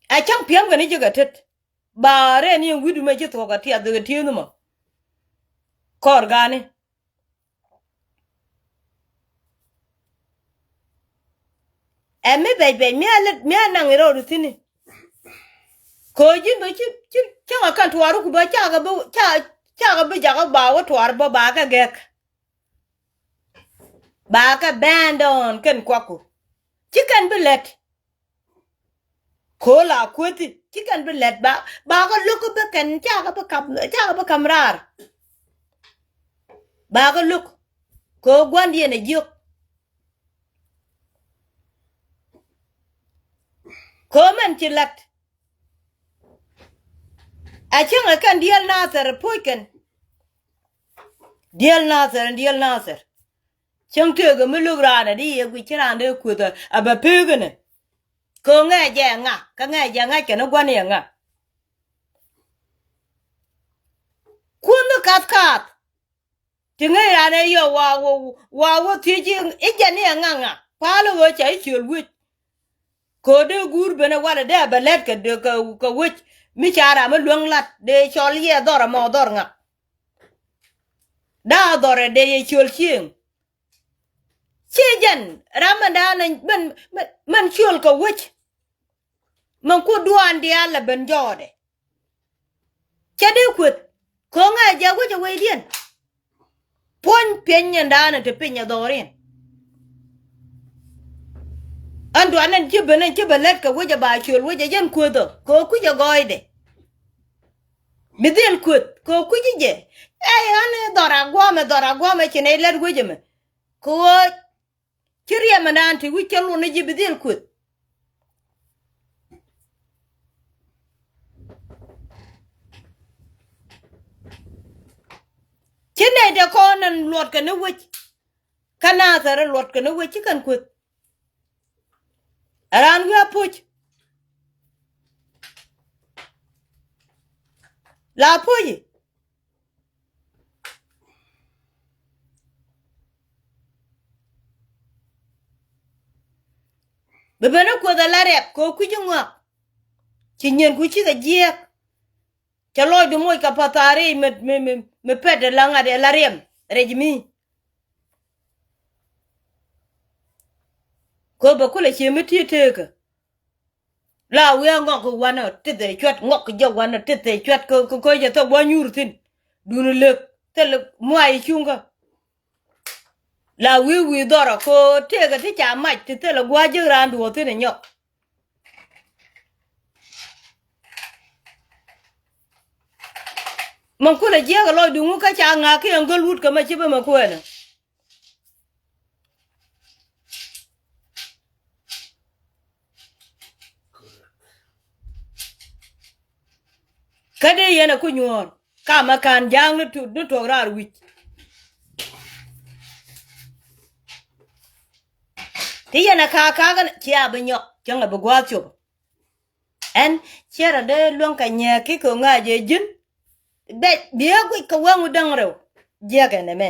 Ɛ cäŋ piɛm kɛ ni ji̱ kɛ tet. Ba rɛn i̱ wi̱du mɛ ci thuɔ̱k ɛ tiath kɛ ti̱eeth mɔ. Kɔr ga̱a̱ni. Ɛ mi bɛc bɛc mi a lät mi a naŋ i̱ rɔɔdu thi̱ni. Kɛ ɣöö ji̱n bä ci ci cäŋ a kɛn tuaari ku bä cakɛ bi ca cakɛ bi jakä ba wä tuaar bä ba kɛ gɛk. Ba kɛ bɛn dɔɔn kɛn kuaku. Ci kɛn bi lät. Ko̱o̱l a kuethi ci kɛn bi lɛt ba ba kä lo̱k kä bi kɛn ca kä bi kam ca kä bi kam raar. Ba kä lo̱k ko̱o̱ gua̱ndiɛn a jiök. Ko̱o̱ mɛn ci lɛt. A cäŋ ɛ kɛn diɛl Nathɛr puɔ̱c kɛn. Diɛl Nathɛr, diɛl Nathɛr. Cäŋ tëëkɛ mi lo̱k raan ɛ di yɛ guic ci raan dee kueth ɛ bɛ peek inɛ. Kɛ ŋɛɛ jɛ ŋa kä ŋɛɛ jɛ ŋa kɛn i̱ gua̱n yɛ ŋa. Kuänh ni kath kaath. Ti ŋäc raan ɛ yɔ wa wä wa wä thiec i̱ jɛ ni ɛ ŋa ŋa pal i̱ ɣöö ca i̱ ciöl wec. Kɛ ɣöö dee guur ben ɛ walɛ dee a bɛ lɛt kɛ kɛ kɛ wec mi ca ram mi luäŋ lat dee cɔl yɛ dhɔr ɛmɔ dhɔr ŋa. Daa dhɔr ɛ dee yɛ ciöl cieŋ. Ciɛ jɛn ram mɛn da̱a̱n mɛn mɛn ciöl kɛ wec. Mɛn ku duaan diaal lɛ ben jɔɔdɛ. Cɛ dee kueth ko̱ŋɛ jɛ wec ɛ wecdiɛn. Puɔ̱ny piɛny nyɛn da̱a̱n te piny ɛ dhɔriɛn. Ɛn duan ɛn ci ben ɛn ci ben lät kɛ wec ɛ ba ciöl wec ɛ jɛn kueth ɔ kɛ kui̱c ɛ gɔɔydɛ. Bi dhil kueth kɛ kui̱c jɛ. Ɛ ɣän dhɔr a guɔ̱mɛ dhɔr a guɔ̱mɛ ci nɛy lät wec ɛmɛ. Kɛ ɣöö ci riɛm ɛnaan ti wi̱c cä lun ni ji̱ bi dhil kueth. Ci nɛy te kɔn ɛn luɔt kɛ ni wec. Kä Nathɛr ɛ luɔt kɛ ni wec ci kɛn kueth. Ɛ raan wi̱i̱ a puc. La puc i̱. Bi ben i̱ kuoth ala riɛp kɛ kui̱c i̱ ŋɔak. Ci nyienku cikɛ jiɛɛk. Cɛ lɔcdu moc kɛ pa̱thaari mi mi mi pɛt ala ŋa̱t ala riɛm rɛc mi. Kɛ bɛ kulɛ cie mi ti̱i̱ teekä. La wi̱i̱ a ŋɔk wanɔ tithɛ cuɛt ŋɔk jɛ wanɔ tithɛ cuɛt kɛ kɛ kɛ jɛ thok gua̱ nyuur thi̱n. Duni lek thilɛ muay cuŋkä. La wi̱i̱ wi̱i̱ dhɔrɔ kɛ tëëkɛ ti ca mac ti thilɛ gua̱ ji̱k raan duɔ̱ɔ̱r thi̱n ɛ nyɔk. Mɛ kulɛ jiɛk ɛ lɔcdu ŋu kä ca ŋa̱k ki ɛn gäl wut kɛ mɛ ci bä mɛ kuɛɛnɛ. Kä dee yɛn ɛ ku nyuɔ̱ɔ̱r kamɛ ka̱n ja̱a̱ŋ ni tuɔk raar wi̱c. Ti yɛn ɛ ka̱a̱k ka̱a̱k ci a bi nyɔk cäŋ ɛ bi gua̱a̱th cop. Ɛn ciɛ rɔ dee luäŋ kɛ nyɛɛki kɛ ŋa̱c ɛ ji̱n. Bɛ biɛ guic kɛ wäŋ wä däŋ rɛw jiɛkɛ nɛmɛ.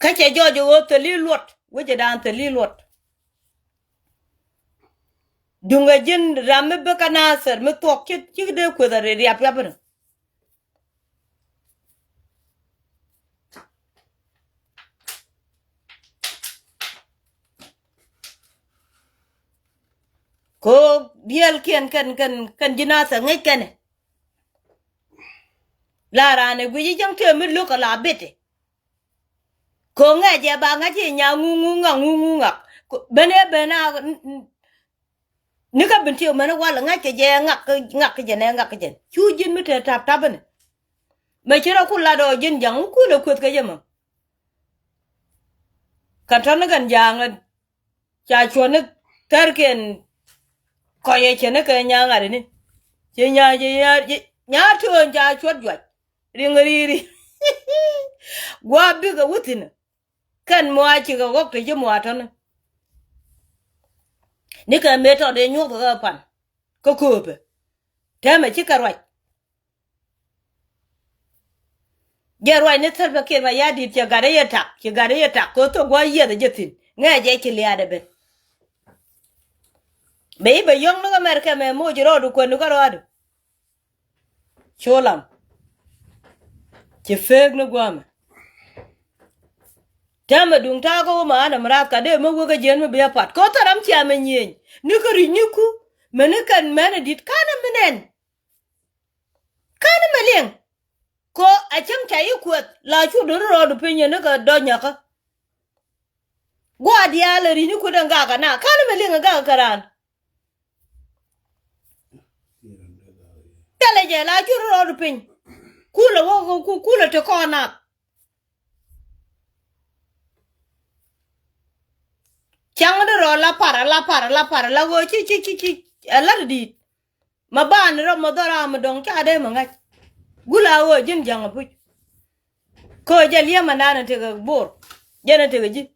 Kä cɛ jɔɔc ɣöö thil i̱ luɔt wecɛ daan thil i̱ luɔt. Duŋɛ ji̱n ram mi bä kä Nathir mi thuɔk ci, ci dee kueth a ri riap riap inɔ. Ko diɛɛl kiɛn kɛn, kɛn, kɛn ji̱ Nathir ŋäc kɛnɛ. La raan ɛ guic i̱ cäŋ tëë mi lo̱k kɛ la bit i̱. Ko̱ŋɛ jɛ ba ŋa̱c i̱ nya ŋuŋ ŋuŋ ŋak ŋuŋ ŋuŋ ŋak. Ko ben ëë ben a n-, n-, ni kä bin tiɛw mɛn i̱ wal ŋa̱c kɛ jɛ ŋak ŋak kɛ jɛ nɛ ŋak kɛ jɛ. Cu ji̱n mi te tap tap ni. Mɛ ci rɔ ku lat ɔ ji̱n ja̱ŋ wä kulɛ kueth kɛ jɛ mɛ. Kɛn tɔ̱ ni kɛn ja̱a̱ŋ ɛ. Ca cuɔt ni thärkiɛn kɔc ɛ cɛ ni kɛ nya ŋa̱t ini. Ci nya, ci nya, ci nya töön ca cuɔt juac. Riŋ ri̱i̱ri. Gua̱a̱ bikɛ wuthinä. Kɛn mua cikɛ ɣɔk ti ci mua tɔ̱ni. Ni kɛ mëë tɔt dee nyuɔ̱th kɛ pan. Kä kööpɛ. Täämɛ cikɛ ruac. Jɛ ruac ni Salva Kiir Mayardit cɛ gat i̱ yɛ tak, ci gat i̱ yɛ tak, kɛ thok gua̱a̱ yiɛth jɛ thi̱n. Ŋɛɛ jɛ ci liaadɛ ben. Bɛ i̱ bɛ yɔ̱ŋ ni America mɛ moc rɔɔdu kuɛn ni kä rɔɔdu. Colam. Ci feek ni gua̱a̱mɛ. Täämɛ duŋ ta̱a̱ kä wä ma anɛ mi rath ka dee mi wek kä jiɛn mi bi a pat. Kɛ thɔram cia mɛ nyieny. Ni kä ri̱c ni ku. Mɛ ni kɛn mɛn ɛ di̱t ka̱n ɛ mi nɛn. Ka̱n ɛ mi liɛŋ. Kɛ a cäŋ ca yi kuɛth la cu dee rɔɔdu piny yɛn ni kɛ dɔ̱ nyakä. Gua̱a̱ diaal ɛ ri̱c ni ku dee ŋakä na. Ka̱n ɛ mi liɛŋ ɛ ŋakä kɛ raan. Thilɛ jɛ la cu rɔɔdu piny. Kulɛ wä, ku, kulɛ te kɔn nath. Cäŋ di rɔ la par, la par, la par, la ɣöö ci, ci, ci, ci, ɛ lat di̱i̱t. Ma ban rɔ ma dhɔr a ma dɔŋ ca dee ma ŋa̱c. Gula ɣöö ji̱n ja̱ŋ a puc. Kä jɛ liɛmɛ nan tekɛ Bor. Jɛn tekɛ ji̱.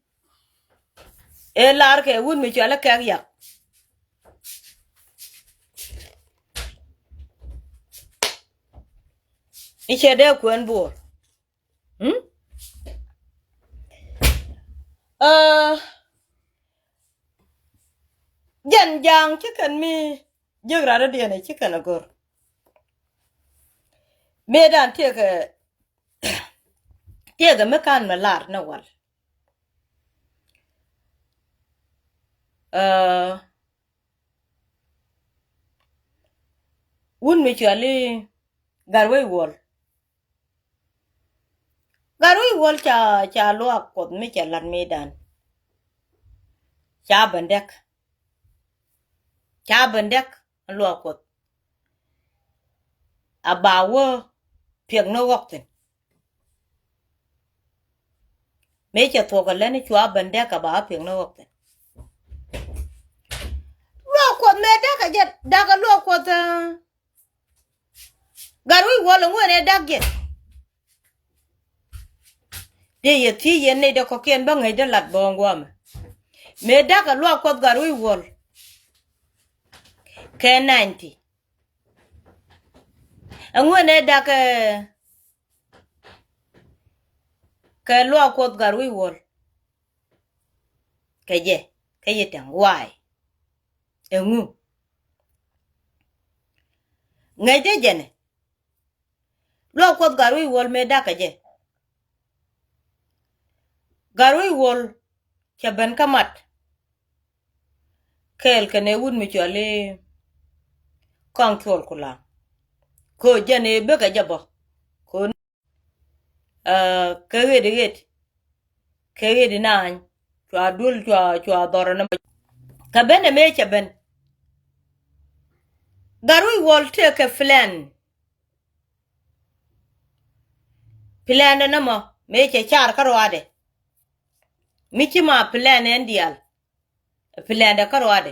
Ëë lar kɛ wut mi cuali kɛk yak. I̱ cɛ dee kuɛn Bor. Hmm? Aa, jɛn ja̱a̱ŋ ci kɛn mi jiäk rat rɔ̱diɛn ci kɛn a go̱r. Mëë dan tiekɛ, tiekɛ mi kan mi lar ni wal. Aa, wun mi cuali Gatwec Wuɔl. Gatwec Wuɔl ca, ca luaak Kuɔth mi cɛ la̱t mëëdan. Ca ben dɛk. Ca ben dɛk luaak Kuɔth. A ba wä piɛk ni ɣɔk thi̱n. Mëë cɛ thuɔk kɛ lɛn cua ben dɛk a ba wä piɛk ni ɣɔk thi̱n. Luaak Kuɔth mëë däk a jɛ, däk a luaak Kuɔth, aa. Gatwec Wuɔl ɛŋuɛn ɛ däk jɛ. Dee yɛ thiec yɛn nɛy dee kɔ̱kiɛn bä ŋäc dee lat bɔ̱ɔ̱ŋ gua̱a̱mɛ. Mëë däk ɛ luaak Kuɔth Gatwec Wuɔl. Kɛ ninety. Ɛŋuɛn ɛ däk kɛ, kɛ luaak Kuɔth Gatwec Wuɔl. Kɛ jɛ, kɛ jɛ tɛŋ waay. Ɛŋu? Ŋäcdɛ jɛnɛ. Luaak Kuɔth Gatwec Wuɔl mëë da̱kä jɛ. Gatwec Wuɔl cɛ ben kä mat. Kɛɛl kɛnɛ wut mi cuali Kɔaŋ Cuɔl Kulaŋ. Kɛ ɣöö jɛn ëë bekɛ jɛ bä. Kɛ ɣöö, aa, kɛ ɣet ɣet. Kɛ ɣet inaany. Cua duel, cua, cua dhɔr ɛn ɛmɔ. Kɛ ben ɛmɛ cɛ ben. Gatwec Wuɔl tëëkɛ plan. Plan ɛn ɛmɔ mëë cɛ car kä ruaadɛ. Mi ci ma plan ɛn diaal. Plan dɛ kä ruaadɛ.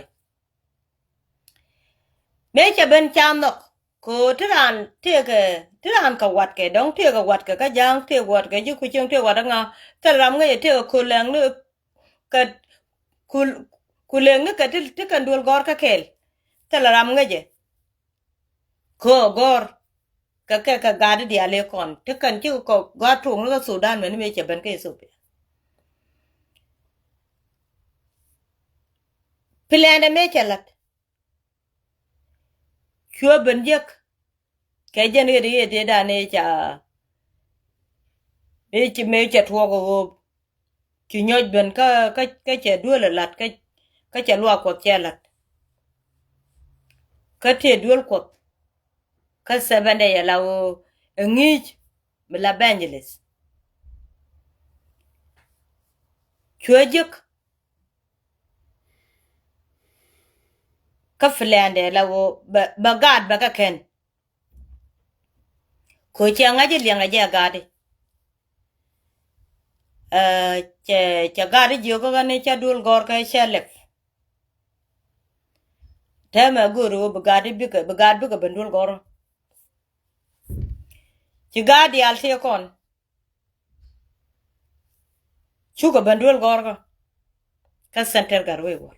Mëë cɛ ben ca nhɔk. Kɛ ɣöö ti raan tëëkɛ, ti raan kɛ watkɛ, dɔ̱ŋ tëëkɛ watkɛ kä ja̱a̱ŋ, tëëkɛ watkɛ ji̱ kucieŋ, tëëkɛ watkɛ ŋa. Thil ram ŋäcɛ tëëkɛ kulɛŋni kɛ, kul-, kulɛŋni kɛ ti, ti kɛn duel gɔ̱r kä kɛɛl. Thil ram ŋäcɛ. Kɛ ɣöö gɔ̱r kɛ, kɛ, kɛ gat diaal ëë kɔn ti kɛn cikɛ kɔ gat tuɔɔkni kä Sudan mɛni mëë cɛ ben kä Ethiopia. Plan dɛ mëë cɛ la̱t. Cuɛ ben jek kɛ jɛn ɣet ɣet ëëdan ëë ca mëë cɛ tuɔɔk ɛ ɣööp. Ci nyɔc ben kä kä kä cɛ duel ɛ la̱t kä kä cɛ luaak Kuɔth cɛ la̱t. Kä tëë duel Kuɔth kä seven day ala ɣöö ɛ ŋi̱i̱c mi la evangelist. Cuɛ jek kä plan dɛ la ɣöö bɛ bɛ gaat bɛ kɛ kɛn. Kö cɛ ŋa̱c ɛ liɛŋɛ jɛ gaat i̱ cɛ cɛ gaat i̱ jiök kä ni cɛ duel gɔ̱r kä cɛ lɛp. Täämɛ go̱o̱r ɣöö bi gaat i̱ bikɛ bi gaat bikɛ ben duel gɔ̱r. Ci gaat diaal tëë kɔn cukɛ ben duel gɔ̱r kä kä center gat wec wal.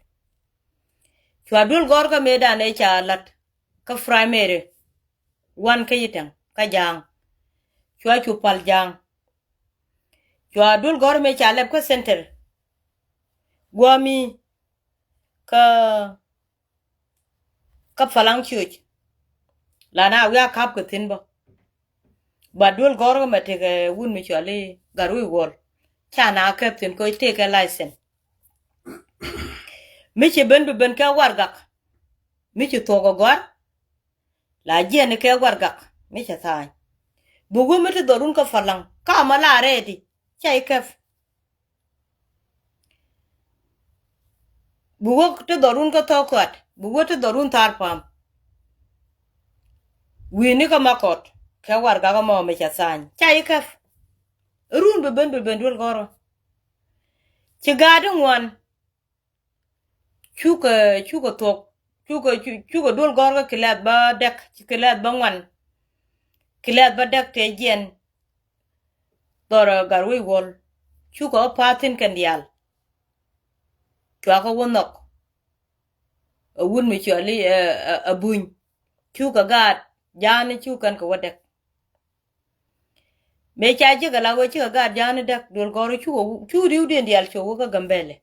Cua duel gɔ̱r kä mëëdan ëë ca la̱t kä primary. Wan kä Yitɛŋ kä Ja̱a̱ŋ. Cua cu pal Ja̱a̱ŋ. Cua duel gɔ̱r mëë ca lɛp kä center guɔ̱mi kä kä Palaŋ ciöc. Lan a wi̱i̱ a ka̱p kɛ thi̱n bä. Ba duel gɔ̱r kä mɛ tekɛ wut mi cuali gat wi̱i̱ wuɔl. Ca na kɛp thi̱n kɛ tekɛ license. Mi ci ben bi ben kɛ wargak. Mi ci thuɔk ɛ gɔ̱a̱r. La jiɛn kɛ wargak mi cɛ tha̱a̱ny. Bi wä mi ti dhɔrun kä Palaŋ ka ma la rɛɛdi. Ca i̱ kɛp. Bi wä ti dhɔrun kä Thɔɔk Kuat, bi wä ti dhɔrun Thar Pam. Wi̱i̱ni kä Makɔt kɛ wargak ɛmɔ mi cɛ tha̱a̱ny. Ca i̱ kɛp. Run bi ben bi ben duel gɔ̱rä. Ci gaat i̱ ŋuan. Cukɛ cukɛ thuɔk cukɛ cukɛ duel gɔ̱rä kä kilɛth bä dɛk ci kilɛth bä ŋuan. Kilɛth bä dɛk tëë jiɛn. Dhɔrɛ gat wec wuɔl cukɛ ɣä pa̱a̱th thi̱n kɛn diaal. Cuakä wä nhɔk. Ɛ wut mi cuali ɛ buny. Cukɛ gaat ja̱a̱ni cukɛ kɛn kɛ wä dɛk. Mëë ca ji̱ kɛ la wee cikɛ gaat ja̱a̱ni däk duel gɔ̱rä cukɛ cu ri̱wdiɛn diaal cukɛ wä kä Gambɛlɛ.